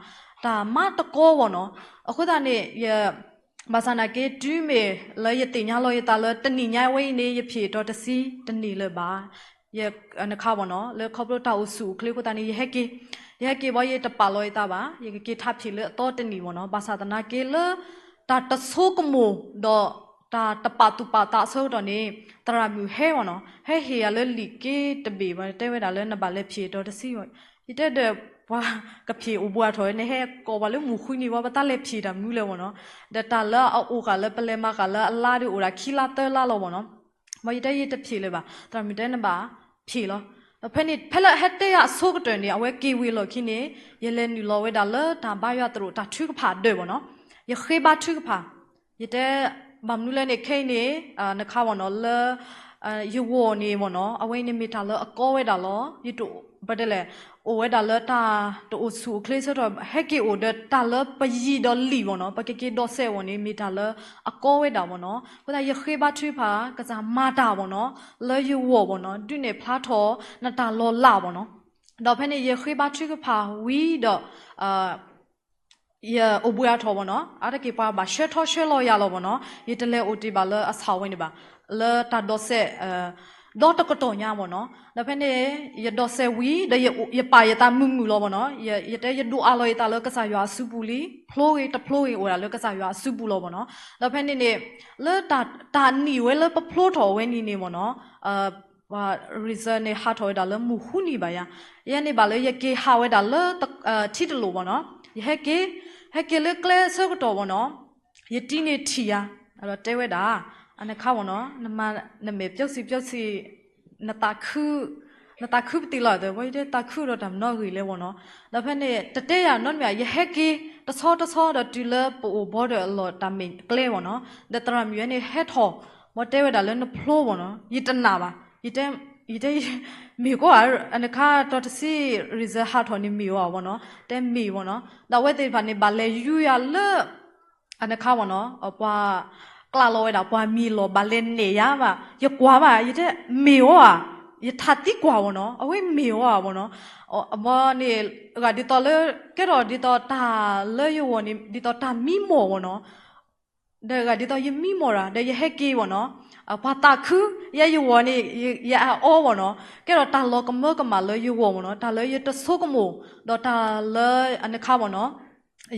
တၢ်မၤတကီဝဲနီၤ, အဃိသတးန့ၣ် ယ ဘၣ်ဆၣ်နာ်က့ တုၤမ့ၢ်လၢယသ့ၣ်ညါလီၤယသးလၢတနံၣ်ညါဝဲအံၤန့ၣ် ယဖံးအတီၤတဆံတန့ၢ်လၢၤဘၣ်, ယ နခါဝဲနီၤ လၢခီဖျိတၢ်အိၣ်ဆူၣ်အိၣ်ချ့အဃိသတးန့ၣ် ယဟဲက့ၤ, ယဟဲက့ၤဘီယတပာ်လီၤယသးဘၣ်, ယကက့ၤထးဖံးလၢအသီတနံၣ်ဝဲနီၤ, ဘၣ်ဆၣ်သနာ်က့လၢ တၢ်တဆိကမိၣ် ဒီးတၢ်တပာ်သူၣ်ပာ်သးအဆၢကတီၢ်န့ၣ် သရၣ်မုၣ်ဟဲဝဲနီၤ, ဟဲဟ့ၣ်ယၤလၢလံာ်က့တဘ့ၣ်ဝဲ တဲဝဲဒၣ်လၢနဘၣ်လဲၤဖံးအတီၤတဆံဝဲ, ယတဲဒီး ပှၤကဖံးအိၣ်ဘူးအါထီၣ်န့ၣ် ဟဲကိးပှၤလၢမုၢ်ဃုနံၤဝဲ ပတၢ်လဲၤဖံးတၢ်မနုၤလဲၣ်ဝဲနီၤ, ဒီးတၢ်လၢအအိၣ်ဃာ်လၢပလဲၤမၤဃာ်လၢအလါဒီးအိၣ်ဒၣ်ခံလါသၢလါလီၤဝဲနီၤ, ဘီယတဲယတဖံးလၢၤဘၣ်, သရၣ်မုၣ်တဲနဘၣ်ဖံးလီၤ, ဒီးဖဲန့ၣ် ဖဲလၢဟဲတဲယၤအဆိကတၢၢ်န့ၣ် အဝဲက့ၤဝံၤအလီၢ်ခံန့ၣ် ယလဲၤနုာ်လီၤဝဲဒၣ်လၢတၢ်ဘါယွၤသရိာ်တၢ်ထုကဖၣ်ဒၢးဝဲနီၤ, ယဃ့ဘါထုကဖၣ် ယတဲ ဘၣ်မနုၤလဲၣ်န့ၣ် ခဲအံၤန့ၣ် နခါဝဲနီၤ လၢ ယဂီၢ်န့ၣ်ဝဲနီၤ အဝဲအံၤန့ၣ်မ့ၢ်တၢ်လၢအကီဝဲဒၣ်လီၤ. ယတ ပတဲလဲၣ် အိၣ်ဝဲဒၣ်လၢတၢ်တအိၣ်ဆူၣ်အိၣ်ချ့ဆၢထီၣ် ဟဲက့ၤအိၣ်ဒီးတၢ်လၢပယံာ်ဒီးလံာ်ဝဲနီၤ ပကက့ၤဒိးစဲးဝဲန့ၣ် မ့ၢ်တၢ်လၢအကီဝဲဒၣ်ဝဲနီၤ. အဃိသတး ယဃ့ဘါထုကဖၣ် ကစၢ်မၤတၢ်ဝဲနီၤ လၢယဂီၢ်ဝဲနီၤ ဒုးနဲၣ်ဖျါထီၣ်နတၢ်လီၤလးဝဲနီၤ. ဒီးဖဲန့ၣ် ယဃ့ဘါထုကဖၣ်ဝံၤဒီး ယအိၣ်ဘှံးအါထီၣ်ဝဲနီၤ အါတက့ၢ်ပှၤဘၣ်ဆှၢထီဆှၢလီၤယၤလီၤဝဲနီၤ ယတလဲၤအိၣ်တ့ၢ်ဘၣ်လၢအဆၣ်ဝဲန့ၣ်ဘၣ် လၢတၢ်ဒိးစဲး ဒီတကတီၢ်ညါဝဲနီၤ. ဒီးဖဲန့ၣ် ယဒိးစဲးဝံၤ ဒီးယပာ်ယသးမုာ်မုာ်လီၤဝဲနီၤ ယတဲယဒိးအးလီၤယသးလၢကစၢ်ယွၤအစုပူၤလံ ဖျိဂ့ၤတဖျိဂ့ၤအိၣ်ဒၣ်လၢကစၢ်ယွၤအစုပူၤလီၤဝဲနီၤ. ဒီးဖဲန့ၣ်န့ၣ် လၢတၢ်နံၣ်ဝဲလၢပဖျိထီၣ်ဝဲန့ၣ်န့ၣ်ဝဲနီၤ ပှၤ result န့ၣ်ဟးထီၣ်ဝဲဒၣ်လၢမုၢ်ဃုနံၤဘၣ်ယၤ ယဲန့ၣ်ဘၣ်လၢယက့ၤဟးဝဲဒၣ်လၢ ထံတလိာ်ဝဲနီၤ ယဟဲက့ၤ ဟဲက့ၤလၢကျဲဆၢကတီၢ်ဝဲနီၤ ယတံၤန့ၢ်ထံၣ်ယၤ ဒီးတဲဝဲဒၣ် အနခါဝဲနီၤ နမၤနမဲာ်ပျီဆံးပျီဆံး နသးခု နသးခုပသံးလီၤ တဲဝဲ ယတဲသးခုဒီးတၢ်မနီၣ်ဂံၢ်လဲၣ်ဝဲနီၤ. ဒီးဖဲန့ၣ် တတဲယၤနီတမံၤ ယဟဲက့ၤ တဆီတဆီဒီးတုၤလၢပအိၣ်ဘီဒီးအလီၢ်တၢ်မဲာ်ကျဲဝဲနီၤ. ဒီးသရၣ်မုၣ်ဝဲန့ၣ်ဟဲထီၣ် မ်တဲဝဲဒၣ်လၢနဖျိဝဲနီၤ. ယတနာ်ဘၣ်, ယတဲ ယတဲ မ့ၢ်ကီဧါ, အနခါတီတဆံ result ဟးထီၣ်န့ၣ်မ့ၢ်အီၤဝဲနီၤ, တဲမ့ၢ်ဝဲနီၤ. ဒီးအဝဲသ့ၣ်တဖၣ်န့ၣ် ဘၣ်လဲၤယူၤယၤလၢ အနခါဝဲနီၤ, ပှၤကျးလီၤဝဲဒၣ် ပှၤမံၤလီၢ် ဘၣ်လဲၤနဲၣ်ယၤဘၣ်, ယကွၢ်ဘၣ် ယတဲမ့ၢ်အီၤဧါ, ယထးသံကွၢ်ဝဲနီၤ, အဝဲမ့ၢ်အီၤဧါဝဲနီၤ. အဝဲန့ၣ် ဂၤဒ်သိးလၢ ကဲထီၣ်ဒ်သိးတၢ်လၢယဂီၢ်န့ၣ် ဒ်သိးတၢ်မံမီၢ်ဝဲနီၤ. ဒီးဂၤဒ်သိးယမံမီၢ်တၢ် ဒီးယဟဲက့ၤဝဲနီၤ, ပှၤသးခု ယဲယဂီၢ်န့ၣ် ယအီဝဲနီၤ, ကဲထီၣ်တၢ်လီၤကမၢကမၣ်လၢယဂီၢ်ဝဲနီၤ, တၢ်လၢယတဆိကမိၣ် ဒီးတၢ်လၢ အနခါဝဲနီၤ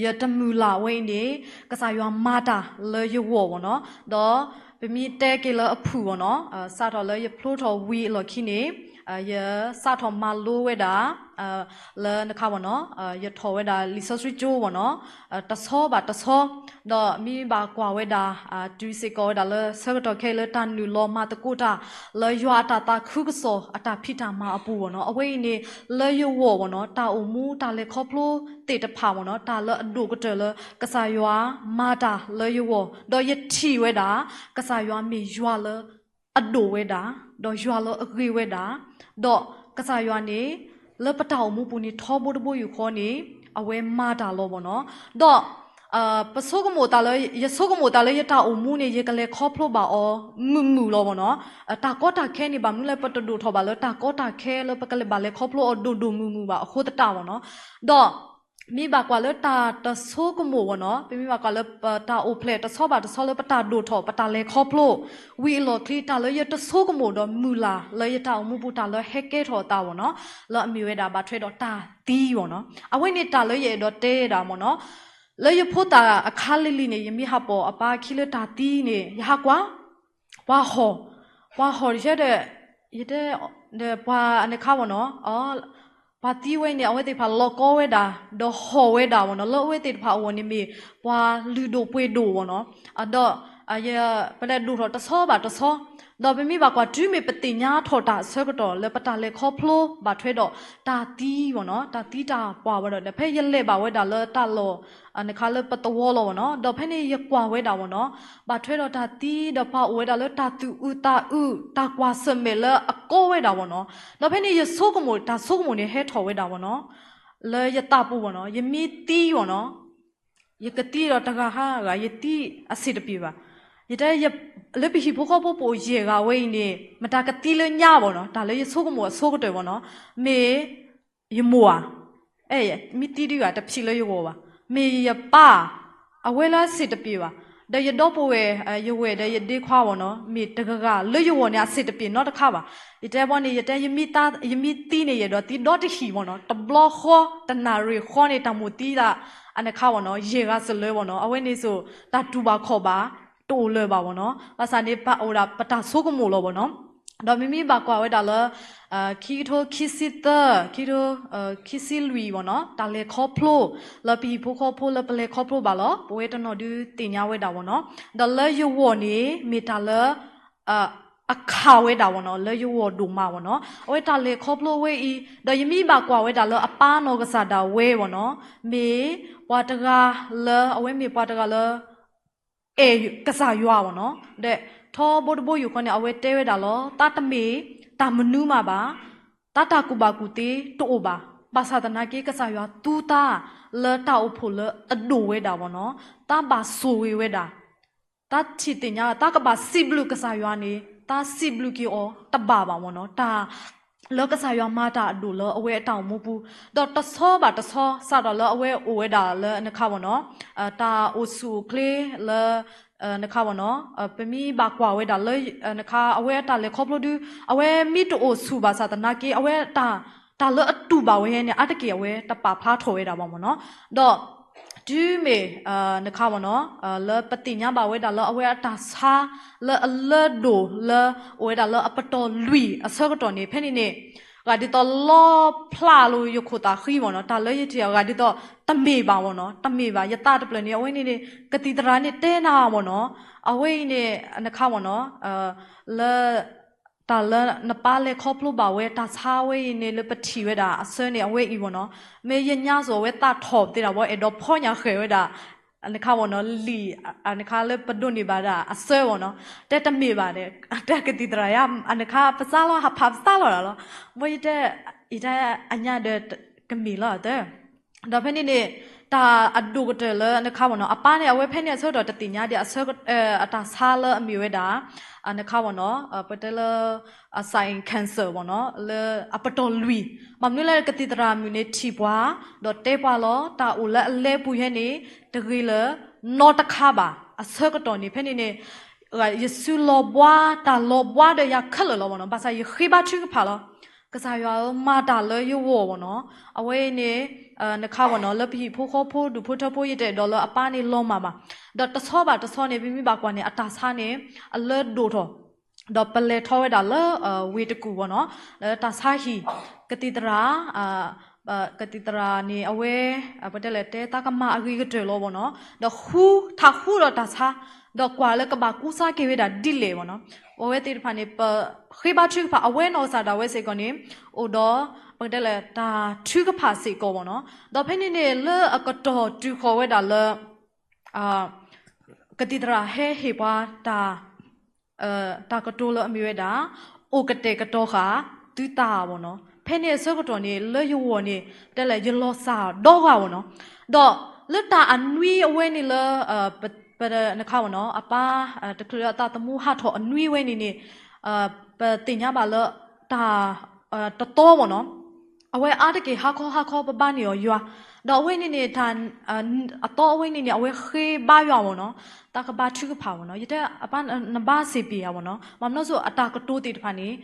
ယတမုၢ်လၢ်ဝဲအံၤန့ၣ် ကစၢ်ယွၤမၤတၢ်လၢယဂီၢ်ဝဲနီၤ. ဒီးပမ့ၢ်တဲက့ၤလၢအဖုၣ်ဝဲနီၤ, စးထီၣ်လၢယဖျိထီၣ်ဝံၤအလီၢ်ခံန့ၣ် ယစးထီၣ်မၤလိဝဲဒၣ် လၢနခါဝဲနီၤ, ယထီၣ်ဝဲဒၣ်လံာ်စီဆှံကၠိဝဲနီၤ, တဆီဘၣ်တဆီ, ဒီးမ့ၢ်ဘၣ်ကွၢ်ဝဲဒၣ် တုၤစ့ၢ်ကီးဝဲဒၣ်လၢဆၢကတီၢ်ခဲအံၤလၢတၢ်နုာ်လီၤမၤသကိးတၢ် လၢယွၤအတၢ်သးခုကစီၣ်အတၢ်ဖံးတၢ်မၤအပူၤဝဲနီၤ, အဝဲအံၤန့ၣ် လၢယဂီၢ်ဝဲနီၤ, တၢ်အိၣ်မူတၢ်လဲၤခီဖျိသ့ၣ်တဖၣ်ဝဲနီၤ, တၢ်လၢအဒိၣ်ကတၢၢ်လၢကစၢ်ယွၤမၤတၢ်လၢယဂီၢ်, ဒီးယထံၣ်ဝဲဒၣ် ကစၢ်ယွၤမ့ၢ်ယွၤလၢ အဒိၣ်ဝဲဒၣ်, ဒီးယွၤလၢအဂ့ၤဝဲဒၣ်, ဒီးကစၢ်ယွၤန့ၣ် လၢပတၢ်အိၣ်မူပူၤန့ၣ် ထီဘိတဘိယူၢ်ဃီန့ၣ် အဝဲမၤတၢ်လီၤဝဲနီၤ. ဒီး ပဆိကမိၣ်တၢ်လၢ ယဆိကမိၣ်တၢ်လၢယတၢ်အိၣ်မူန့ၣ် ယကလဲၤခီဖျိဘၣ်အီၤမုာ်မုာ်လီၤဝဲနီၤ. တၢ်ကီတၢ်ခဲန့ၣ် ဘၣ်မနုၤလၢပတဒိၣ်ထီၣ်ဘၣ်လၢတၢ်ကီတၢ်ခဲလၢပကလဲၤဘၣ်လဲၤခီဖျိအီၤဒိၣ်ဒိၣ်မုၢ်မုၢ်ဘၣ်အဃိသတးဝဲနီၤ. ဒီး မ့ၢ်ဘၣ်ကွၢ်လၢတၢ်တဆိကမိၣ်ဝဲနီၤ, ပမ့ၢ်ဘၣ်ကွၢ်လၢပတၢ်အိၣ်ဖျဲၣ်တဆီဘၣ်တဆီလၢပတၢ်ဒိၣ်ထီၣ် ပတၢ်လဲၤခီဖျိ ဝံၤအလီၢ်ခံ တၢ်လၢယတဆိကမိၣ်ဒီးမုၢ်လၢ်လၢယတၢ်အိၣ်မူပူၤ တၢ်လၢဟဲကဲထီၣ်အသးဝဲနီၤ, လၢအမ့ၢ်ဝဲဒၣ်ဘၣ်ထွဲဒီးတၢ်သံဝဲနီၤ. အဝဲန့ၣ်တၢ်လၢယအဲၣ်ဒိးတဲဒၣ်မ့ၢ်နီၤ, လၢယဖိသၣ်အခါလံၤလံၤန့ၣ် ယမ့ၢ်ဟးပိာ်အပၢ်ခံလၢတၢ်သံန့ၣ် ယဟးကွၢ် ပှၤဟီၣ်, ပှၤဟီၣ်တဆၢဒီး ယတဲ ဒီးပှၤအနခါဝဲနီၤ, ပှၤသံဝဲအံၤန့ၣ် အဝဲသ့ၣ်တဖၣ်လီၤကီဝဲဒၣ် ဒီးဟီၣ်ဝဲဒၣ်ဝဲနီၤ, လၢအဝဲသ့ၣ်တဖၣ်အဂီၢ်န့ၣ်မ့ၢ် ပှၤလုၢ်ဒိၣ်ပှ့ၤဒိၣ်ဝဲနီၤ, ဒီး ပလဲၤဒိၣ်ထီၣ်တဆီဘၣ်တဆီ, ဒီးပမ့ၢ်ဘၣ်ကွၢ်တုၤမ့ၢ်ပသ့ၣ်ညါထီၣ်တၢ်အဆၢကတီၢ် လၢပတၢ်လဲၤခီဖျိဘၣ်ထွဲဒီးတၢ်သံဝဲနီၤ, တၢ်သံတၢ်ပှၢ်ဝဲဒီး ဒီးဖဲယလဲၤဘၣ်ဝဲဒၣ်လၢတၢ်လီၢ် နခါလၢပသဝီလီၤဝဲနီၤ, ဒီးဖဲန့ၣ်ယကွၢ်ဝဲဒၣ်ဝဲနီၤ, ဘၣ်ထွဲဒီးတၢ်သံ ဒီးပှၤအိၣ်ဝဲဒၣ်လၢတၢ်သူၣ်အုးသးအုး တၢ်ကွၢ်ဆၢၣ်မဲာ်လၢအကီဝဲဒၣ်ဝဲနီၤ, ဒီးဖဲန့ၣ်ယဆိကမိၣ် တၢ်ဆိကမိၣ်န့ၣ်ဟဲထီၣ်ဝဲဒၣ်ဝဲနီၤ, လၢယသးပူၤဝဲနီၤ, ယမ့ၢ်သံဝဲနီၤ, ယကသံဒီးတဂၤဟးဂၤ ယသံအဆင်တပြေဘၣ်, ယတဲ လၢပဟံၣ်ဖိဃီဖိပအိၣ်ယဲၢ်ဂၤဝဲအံၤန့ၣ် မတၤကသံလၢညါဘၣ်နီၤ, တၢ်လၢယဆိကမိၣ်အဆိကတၢၢ်ဝဲနီၤ, မ့ၢ် ယမိၢ်ဧါ, အဲ မ့ၢ်သံဒံးဂၤတဖံးလၢယဂီၢ်ဘၣ်, မ့ၢ်ယပၢ်ဧါ, အဝဲလၢအဆင်တပြေဘၣ်, ဒီးယဒီပုၢ်ဝဲၢ် ယဝဲၢ်ဒီးယဒ့ခွါဝဲနီၤ, မ့ၢ်တဂၤဂၤလၢယဂီၢ်န့ၣ် အဆင်တပြေနီတခါဘၣ်, ယတဲဘီန့ၣ် ယတဲ ယမ့ၢ်သံန့ၣ် ယအဲၣ်ဒိးသံဒီတဟံၣ်ဝဲနီၤ, တဘျီဃီ တနၣ်ရံၣ်ဃီန့ၣ် တၢ်မိၣ်သံဒၣ် အနခါဝဲနီၤ ယဲၢ်ဂၤစၢၤလၢဝဲနီၤ, အဝဲန့ၣ်စိၤ တၢ်တူၢ်ဘၣ်ခီၣ်ဘၣ် တအိၣ်လၢၤဘၣ်ဝဲနီၤ, ဘၣ်ဆၣ်န့ၣ် ပအိၣ်ဒၣ်ပတၢ်ဆိကမိၣ်လီၤဝဲနီၤ. ဒီးမ့မ့ၢ်ဘၣ်ကွၢ်ဝဲဒၣ်လၢ ခံကထိခံဆံသၢ ခံကထိ ခံဆံလွံၢ်ဝဲနီၤ, တၢ်လဲၤခီဖျိ လၢပဟံၣ်ဖိဃီဖိလၢပလဲၤခီဖျိဘၣ်လီၤ, ပဝဲတနီၤဒုးသ့ၣ်ညါဝဲဒၣ်ဝဲနီၤ. ဒီးလၢယဂီၢ်န့ၣ် မ့ၢ်တၢ်လၢ အခးဝဲဒၣ်ဝဲနီၤ, လၢယဂီၢ်ဒိၣ်မးဝဲနီၤ, အဝဲတၢ်လဲၤခီဖျိဝဲအံၤ, ဒီးယမ့ၢ်ဘၣ်ကွၢ်ဝဲဒၣ်လၢအပၢ်နီၢ်ကစၢ်ဒၣ်ဝဲဝဲနီၤ, မ့ၢ်ပှၤတဂၤလၢ အဝဲမ့ၢ်ပှၤတဂၤလၢ အဲၣ်ကစၢ်ယွၤဝဲနီၤ, ဒီးထီဘိတဘိယူၢ်ဃီန့ၣ် အဝဲတဲဝဲဒၣ်လီၤ, တၢ်တမ့ၢ်တၢ်မနုၤမးဘၣ်, တၢ်တၢ်ကူၣ်ဘၣ်ကူၣ်သ့တအိၣ်ဘၣ်, ဘၣ်ဆၣ်သနာ်က့ ကစၢ်ယွၤသူတၢ်လၢတၢ်အိၣ်ဖှိၣ်လၢအဒိၣ်ဝဲဒၣ်ဝဲနီၤ, တၢ်ဘၣ်ဆိၣ်ဂ့ၤဝဲဒၣ် တၢ်ထံၣ်သ့ၣ်ညါ တၢ်ကဘၣ်စံးဘျုးကစၢ်ယွၤန့ၣ် တၢ်စံးဘျုးက့ၤအီၤတဘၣ်ဘၣ်ဝဲနီၤ, တၢ် လၢကစၢ်ယွၤမၤတၢ်အဒိၣ်လၢအဝဲအတၢ်အိၣ်မူပူၤ, ဒီးတဆီဘၣ်တဆီ စးထီၣ်လၢအဝဲအိၣ်ဝဲဒၣ်လၢနခါဝဲနီၤ, တၢ်အိၣ်ဆူၣ်အိၣ်ချ့လၢ နခါဝဲနီၤ, ပမ့ၢ်ဘၣ်ကွၢ်ဝဲဒၣ်လၢ နခါ အဝဲအတၢ်လဲၤခီဖျိဒု အဝဲမ့ၢ်တအိၣ်ဆူၣ်ဘၣ်ဆၣ်သနာ်က့ အဝဲတၢ် တၢ်လၢအတူၢ်ဘၣ်ဝဲဟဲန့ၣ် အါတက့ၢ်အဝဲတပာ်ဖျါထီၣ်ဝဲဒၣ်ဘၣ်မ့ၢ်နီၤ, ဒီး တုၤမ့ၢ် နခါဝဲနီၤ, လၢပသ့ၣ်ညါဘၣ်ဝဲဒၣ်လၢအဝဲအတၢ်ဆါ လၢအလၢဒိၣ်လၢ အိၣ်ဝဲဒၣ်လၢအပတီၢ်လွံၢ်အဆၢကတီၢ်န့ၣ် ဖဲန့ၣ်န့ၣ် ဂၤဒ်သိးလီဖျးလိာ်ယခိၣ်သးဃံမ့ၢ်နီၤ, တၢ်လၢယထံၣ်အဂၤဒ်သိး တမ့ၢ်ဘၣ်မ့ၢ်နီၤ, တမ့ၢ်ဘၣ် ယသးတဖျၢၣ်န့ၣ် အဝဲန့ၣ်န့ၣ် ကသံၣ်သရၣ်န့ၣ်တဲနၤမ့ၢ်နီၤ, အဝဲအံၤန့ၣ် နခါမ့ၢ်နီၤ, လၢ တၢ်လၢနပၢ်လဲၤခီဖျိဘၣ်ဝဲ တၢ်ဆါဝဲအံၤန့ၣ် လၢပထံၣ်ဝဲဒၣ်အဆၢန့ၣ် အဝဲအံၤမ့ၢ်နီၤ. မ့ၢ်ယညါစိၤ အဝဲသးထီၣ်သ့ဒၣ်ဝဲ အဲၣ်ဒိးဖီညၣ်ဃဲၤဝဲဒၣ် နခါမ့ၢ်နီၤ လံာ် နခါလၢပဒိးန့ၢ်ဘၣ်ဒၣ်အဆၢမ့ၢ်နီၤ. တဲတမ့ၢ်ဘၣ်ဒီး တဲကသံၣ်သရၣ်ယါ နခါပစးလီၤ ဟးဖးပစးလီၤဒၣ်လီၤ. မ့ၢ်ယတဲ ယတဲအညါဒီး ကမ့ၢ်လီၤတၢ် ဒီးဖဲန့ၣ်န့ၣ် တၢ်အဒိၣ်ကတၢၢ်လၢနခါမ့ၢ်နီၤ အပၢ်န့ၣ် အဝဲဖဲန့ၣ်အဆၢကတီၢ်တသ့ၣ်ညါဒံးအဆၢ အတၢ်ဆါလၢအမ့ၢ်ဝဲဒၣ် နခါမ့ၢ်နီၤ ပတဲလၢ အ science cancer မ့ၢ်နီၤ လၢအပတီၢ်လွံၢ် ဘၣ်မနုၤလဲၣ် ကသံၣ်သရၣ်မုၣ်န့ၣ်ထံၣ်ပှၤ ဒီးတဲပှၤလီၤ တၢ်အိၣ်လၢအလဲပူၤယဲန့ၣ် တဂ့ၤလၢနီတခါဘၣ် အဆၢကတီၢ်န့ၣ် ဖဲန့ၣ်န့ၣ် ယစုလီၤဘှါ တၢ်လီၤဘှါဒီးယၤခဲလၢာ်လီၤမ့ၢ်နီၤ ဘၣ်ဆၣ်ယဃ့ဘါထုကဖၣ်လီၤ. ကစၢ်ယွၤဧၢ မၤတၢ်လၢယဂီၢ်မ့ၢ်နီၤ အဝဲအံၤန့ၣ် နခါမ့ၢ်နီၤ လၢပဟံၣ်ဖိဃီဖိ ဒူၣ်ဖိထၢဖိ ယတအဲၣ်ဒိးလၢအပၢ်န့ၣ်လီၤမၢ်ဘၣ်. ဒီးတဆီဘၣ်တဆီန့ၣ် ပမ့ၢ်ဘၣ်ကွၢ်န့ၣ် အတၢ်ဆါန့ၣ် အလၢဒိၣ်ထီၣ် ဒီးပလဲၤထီၣ်ဝဲဒၣ်လၢ ဝ့ၢ်တကူၣ်မ့ၢ်နီၤ လၢတၢ်ဆါဟံၣ် ကသံၣ်သရၣ် ကသံၣ်သရၣ်န့ၣ် အဝဲ ပတဲလဲၣ် တဲသးကမၤအဂ့ၤကတၢၢ်လီၤမ့ၢ်နီၤ ဒီးဃူ ထးဃူဒီးတၢ်ဆါ ဒီးကွၢ်လၢကဘၣ်ကူစါက့ၤဝဲဒၣ်ဒ်လဲၣ်မ့ၢ်နီၤ အဝဲသ့ၣ်တဖၣ်န့ၣ် ပဃ့ဘါထုကဖၣ် အဝဲနီၢ်ကစၢ်ဒၣ်ဝဲစ့ၢ်ကီးန့ၣ် အိၣ်ဒီး ပတဲလဲၣ် တၢ်ထုကဖၣ်စ့ၢ်ကီးမ့ၢ်နီၤ ဒီးဖဲန့ၣ်န့ၣ် လၢအကတီၢ်တုၤဃီၤဝဲဒၣ်လၢ ကသံၣ်သရၣ်ဟဲဟ့ၣ်ပှၤတၢ် တၢ်ကတိၤလၢအမ့ၢ်ဝဲဒၣ် အိၣ်ကတဲာ်ကတီၤဃာ်သုသးမ့ၢ်နီၤ ဖဲန့ၣ်အဆၢကတီၢ်န့ၣ် လၢယဂီၢ်န့ၣ် တဲလဲၣ် ယလီၤစၢ်ဒီဂၤမ့ၢ်နီၤ ဒီးလၢတၢ်အနွံအဝဲန့ၣ်လၢ ပ နခါမ့ၢ်နီၤ အပၢ် တချုးလၢအသးသမူဟးထီၣ်အနွံဝဲန့ၣ်န့ၣ် ပသ့ၣ်ညါဘၣ်လၢ တၢ် တသီမ့ၢ်နီၤ အဝဲအါတက့ၢ်ဟါခီဟါခီပဘါန့ၢ်အီၤယွၤ ဒီးအဝဲန့ၣ်န့ၣ် တၢ် အသီအဝဲန့ၣ်န့ၣ် အဝဲဃ့ဘါယွၤမ့ၢ်နီၤ သးကဘါထုကဖၣ်မ့ၢ်နီၤ ယတဲအပၢ်နဘါစ့ၢ်ပ့ၤဧါမ့ၢ်နီၤ ဘၣ်မနုၤစိၤအတၢ်ကတိၤသ့ၣ်တဖၣ်န့ၣ်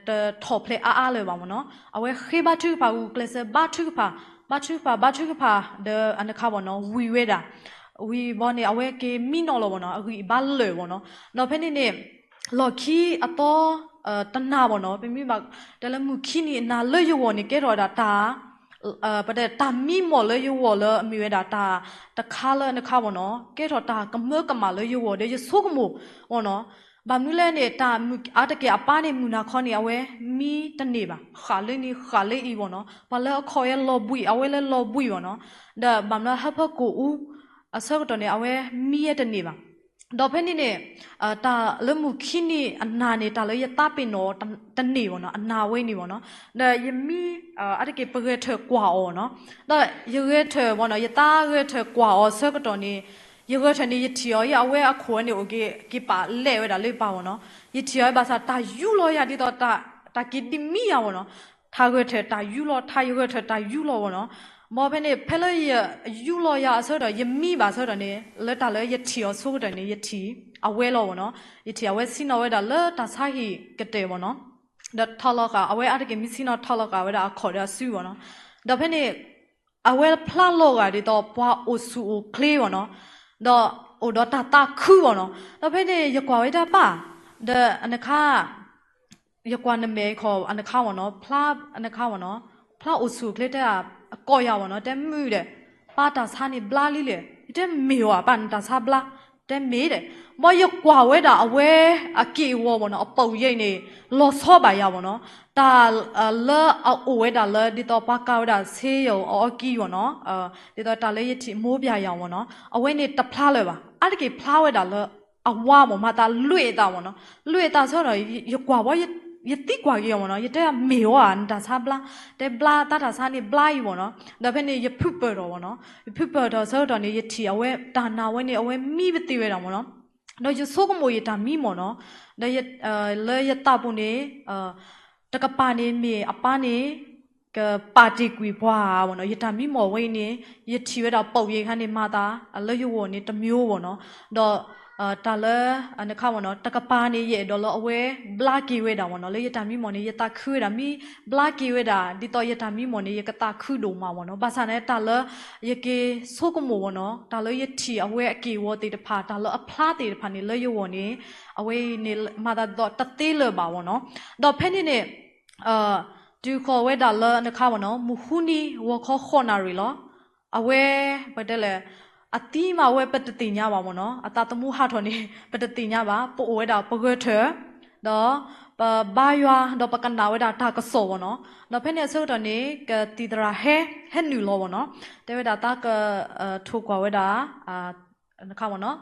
တထီၣ်ဖျဲးအါအါလၢၤဘၣ်မ့ၢ်နီၤ အဝဲဃ့ဘါထုကဖၣ်ဂုာ်ကျဲးစၢးဘါထုကဖၣ် ဘါထုကဖၣ်ဘါထုကဖၣ်ဒီးအနခါမ့ၢ်နီၤ ဝံၤဝဲဒၣ် ဝံၤဘီန့ၣ် အဝဲက့ၤမံနီၤလီၤမ့ၢ်နီၤ အဂံၢ်အဘါလၢာ်မ့ၢ်နီၤ ဒီးဖဲန့ၣ်န့ၣ် လီၢ်ခံအသီ တနၤမ့ၢ်နီၤ ပမ့ၢ်ဘၣ်တဲလၢမုၢ်ခံနံၤအနၤလၢယဂီၢ်န့ၣ် ကဲထီၣ်ဝဲဒၣ်တၢ် ပတဲတၢ်မံမီၢ်လၢယဂီၢ်လၢအမ့ၢ်ဝဲဒၣ်တၢ်တခါလၢနခါမ့ၢ်နီၤ ကဲထီၣ်တၢ်ကမၢကမၣ်လၢယဂီၢ်ဒီးယဆိကမိၣ်မ့ၢ်နီၤ ဘၣ်မနုၤလဲၣ်န့ၣ် တၢ်မုၢ်အါတက့ၢ်အပၢ်န့ၣ်မုၢ်နၤခီန့ၣ် အဝဲမံတန့ၢ်ဘၣ် ဃၣ်လၢန့ၣ်ဃၣ်လၢအံၤမ့ၢ်နီၤ ပှၤလၢအခီၣ်ဝဲလီၤဘှံး အဝဲလၢလီၤဘှံးမ့ၢ်နီၤ ဒီးဘၣ်မနုၤဟၢဖၢကိၣ်အူ အဆၢကတီၢ်န့ၣ် အဝဲမံဝဲတန့ၢ်ဘၣ် ဒီးဖဲန့ၣ်န့ၣ် တၢ်လၢမုၢ်ခံနံၤအနၤန့ၣ် တၢ်လၢယသးပ့ၤနီၣ်တန့ၢ်မ့ၢ်နီၤ အနၤဝဲန့ၣ်မ့ၢ်နီၤ ဒီးယမံ အါတက့ၢ်ပဂဲၤထၢၣ်ကွၢ်အီၤနီၤ ဒီးယဂဲၤထၢၣ်မ့ၢ်နီၤ ယသးဂဲၤထၢၣ်ကွၢ်အီၤဆၢကတီၢ်န့ၣ် ယဂဲၤထၢၣ်န့ၣ် ယထံၣ်အီၤ ယအဝဲအခိၣ်ဝဲန့ၣ် အိၣ်က့ၤ က့ၤပာ်လဲၣ်ဝဲဒၣ်လၢယပာ်မ့ၢ်နီၤ ယထံၣ်အီၤဘၣ်ဆၣ်တၢ်ယူလီၤယၤဒ်သိး တၢ်က့ၤဒံးမံယၤမ့ၢ်နီၤ ထးဂဲၤထၢၣ်တၢ်ယူလီၤ ထးယဂဲၤထၢၣ်တၢ်ယူလီၤမ့ၢ်နီၤ မ်ဖဲန့ၣ် ဖဲလၢယယူလီၤယၤအဆၢကတီၢ် ယမံဘၣ်ဆၢကတီၢ်န့ၣ် လၢတၢ်လၢယထံၣ်အီၤဆိကတၢၢ်န့ၣ် ယထံၣ်အဝဲလီၤမ့ၢ်နီၤ ယထံၣ်အဝဲဆ့ၣ်နီၤဝဲဒၣ်လၢတၢ်ဆါဟံၣ်ကတၢၢ်မ့ၢ်နီၤ ဒီးထီလီၤဃာ် အဝဲအါတက့ၢ်မ့ၢ်ဆ့ၣ်နီၤထီလီၤဃာ်ဝဲဒၣ်အခီၣ်ဒီးအစုမ့ၢ်နီၤ ဒီးဖဲန့ၣ် အဝဲဖျါလီၤဂာ်ဒ်သိးပှၤအိၣ်ဆူၣ်အိၣ်ချ့မ့ၢ်နီၤ ဒီးအိၣ်ဒီးတၢ်သးခုမ့ၢ်နီၤ ဒီးဖဲန့ၣ် ယကွၢ်ဝဲဒၣ်ပၢ် ဒီးအနခါ ယကွၢ်နမဲာ်ခီၣ်အနခါမ့ၢ်နီၤ ဖျါအနခါမ့ၢ်နီၤ ဖျါအိၣ်ဆူၣ်အိၣ်ချ့တဲ ကိးယၤမ့ၢ်နီၤ တဲမုၢ်ဒီး ပၢ်တၢ်ဆါန့ၣ်ဘျါလံလဲၣ် ယတဲမ့ၢ်ဝဲ ပၢ်နတၢ်ဆါဘျါ တဲမ့ၢ်ဒီး မ်ယကွၢ်ဝဲဒၣ်အဝဲအက့ၢ်အဂီၤမ့ၢ်နီၤ အပိာ်ယဲအံၤန့ၣ် လီၤဆီဘၣ်ယၤမ့ၢ်နီၤ တၢ်လၢအအိၣ်ဝဲဒၣ်လၢ ဒ်သိးပှၤကၤဝဲဒၣ်ဆ့ယိၤအအီကံမ့ၢ်နီၤ ဒ်သိးတၢ်လၢယထံၣ်မိၢ်ပၢ်ယၤမ့ၢ်နီၤ အဝဲန့ၣ်တဖျါလၢၤဘၣ် အါတက့ၢ်ဖျါဝဲဒၣ်လၢ အဝါမ့ၢ်မၤသးလွဲၢ်အသးမ့ၢ်နီၤ လွဲၢ်အသးဆၢဒီး ယကွၢ်ဝဲ ယသံကွၢ်က့ၤအီၤမ့ၢ်နီၤ ယတဲမ့ၢ်ဝဲဧါ နတၢ်ဆါဘျါ တဲဘျါ တၢ်ဆါန့ၣ်ဘျါအံၤမ့ၢ်နီၤ ဒီးဖဲန့ၣ် ယဖုပၢၢ်ထီၣ်မ့ၢ်နီၤ ယဖုပၢၢ်ထီၣ်ဆၢကတီၢ်န့ၣ် ယထံၣ်အဝဲတၢ်နာ်ဝဲန့ၣ် အဝဲမံပသ့ဝဲဒၣ်မ့ၢ်နီၤ ဒီးယဆိကမိၣ်ယတၢ်မံမ့ၢ်နီၤ ဒီး လၢယသးပူၤန့ၣ် တကပၤန့ၣ်မ့ၢ်အပၢ်န့ၣ် ကပာ်တ့ၢ်ကွံာ်ပှၤမ့ၢ်နီၤ ယတၢ်မံမ့ၢ်ဝဲအံၤန့ၣ် ယထံၣ်ဝဲဒၣ်ပိာ်ယဲခါန့ၣ် မၤသးလၢယဂီၢ်န့ၣ်တမံၤမ့ၢ်နီၤ ဒီး တၢ်လၢ နခါမ့ၢ်နီၤ တကပၤန့ၣ် ယအဲၣ်ဒိးလၢအဝဲဘျါက့ၤဝဲဒၣ်မ့ၢ်နီၤ လၢယတၢ်မံမ့ၢ်န့ၣ် ယသးခုဝဲဒၣ် မ့ၢ်ဘျါက့ၤဝဲဒၣ် ဒ်သိးယတၢ်မံမ့ၢ်န့ၣ် ယကသးခုဒိၣ်မးမ့ၢ်နီၤ ဘၣ်ဆၣ်န့ၣ် တၢ်လၢ ယက့ၤဆိကမိၣ်မ့ၢ်နီၤ တၢ်လၢယထံၣ်အဝဲအက့ၢ်အဂီၤသ့ၣ်တဖၣ် တၢ်လၢအဖျါသ့ၣ်တဖၣ်န့ၣ် လၢယဂီၢ်န့ၣ် အဝဲအံၤန့ၣ် မၤသးဒ်သိးတသ့လၢၤဘၣ်မ့ၢ်နီၤ ဒီးဖဲန့ၣ်န့ၣ် တုၤဃီၤဝဲဒၣ်လၢနခါမ့ၢ်နီၤ မုၢ်ဃုနံၤ ဂီၤခီဃိးနၣ်ရံၣ်လီၤ. အဝဲ ပတဲလဲၣ် အသံမးဝဲပတသ့ၣ်ညါဘၣ်မ့ၢ်နီၤ အသးသမူဟးထီၣ်န့ၣ် ပတသ့ၣ်ညါဘၣ် ပအိၣ်ဝဲဒၣ်ပဂဲၤထၢၣ် ဒီး ပ ပဘါယွၤ ဒီးပကနၣ်ဝဲဒၣ်တၢ်ကစီၣ်ဘၣ်နီၤ. ဒီးဖဲန့ၣ်အဆၢကတီၢ်န့ၣ် ကသံၣ်သရၣ်ဟဲ ဟဲနုာ်လီၤဘၣ်နီၤ. တဲဝဲဒၣ်သးက ထိၣ်ကွၢ်ဝဲဒၣ် နခါဘၣ်နီၤ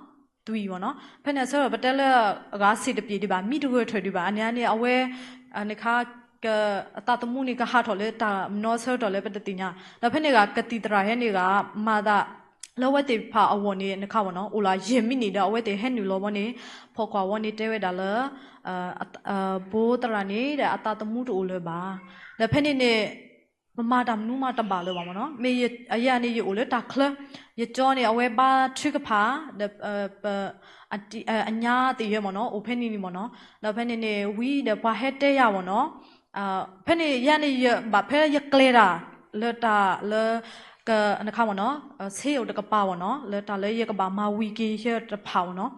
သွံၣ်ဘၣ်နီၤ. ဖဲန့ၣ်အဆၢကတီၢ် ပတဲလၢအဂၤစ့ၣ်တပျ့ၤဒံးဘၣ် မံတဂၢၢ်ထၢၣ်ဒံးဘၣ် အန့ၣ်န့ၣ် အဝဲ နခါ က အသးသမူန့ၣ် ကဟးထီၣ်လၢတၢ်မနီဆၢကတီၢ်လၢပတသ့ၣ်ညါ. ဒီးဖဲန့ၣ်ဂၤ ကသံၣ်သရၣ်ဟဲန့ၣ်ဂၤ မၤသး လၢအဝဲသ့ၣ်တဖၣ်အဂီၢ်န့ၣ် နခါဘၣ်နီၤ အိၣ်လၢယဲၢ်မံးနံးဒီး အဝဲသ့ၣ်ဟဲနုာ်လီၤဘၣ်န့ၣ် ဖီၣ်ကွၢ်ဝဲန့ၣ်တဲဝဲဒၣ်လၢ ဘိသရၣ်န့ၣ်ဒီး အသးသမူတအိၣ်လၢၤဘၣ်. ဒီးဖဲန့ၣ်န့ၣ် ပမၤတၢ်မနုၤမးတဘၣ်လၢၤဘၣ်မ့ၢ်နီၤ. မ့ၢ်ယဲန့ၣ် ယအိၣ်လၢတၢ်ချၢ, ယကၠီန့ၣ် အဝဲဘါထုကဖၣ် ဒီး ပ အညါသ့ၣ်ယဲမ့ၢ်နီၤ အိၣ်ဖဲန့ၣ်န့ၣ်မ့ၢ်နီၤ. ဒီးဖဲန့ၣ်န့ၣ် ဝံၤဒီးပှၤဟဲတဲယၤမ့ၢ်နီၤ. ဖဲန့ၣ်ယဲန့ၣ် ယဘၣ်ဖဲယကျဲၤတၢ် လၢတၢ်လၢ နခါမ့ၢ်နီၤ ဆ့အိၣ်တကပၤမ့ၢ်နီၤ လၢတၢ်လၢယကဘၣ်မၤဝံၤက့ၤယဲတဖၣ်မ့ၢ်နီၤ.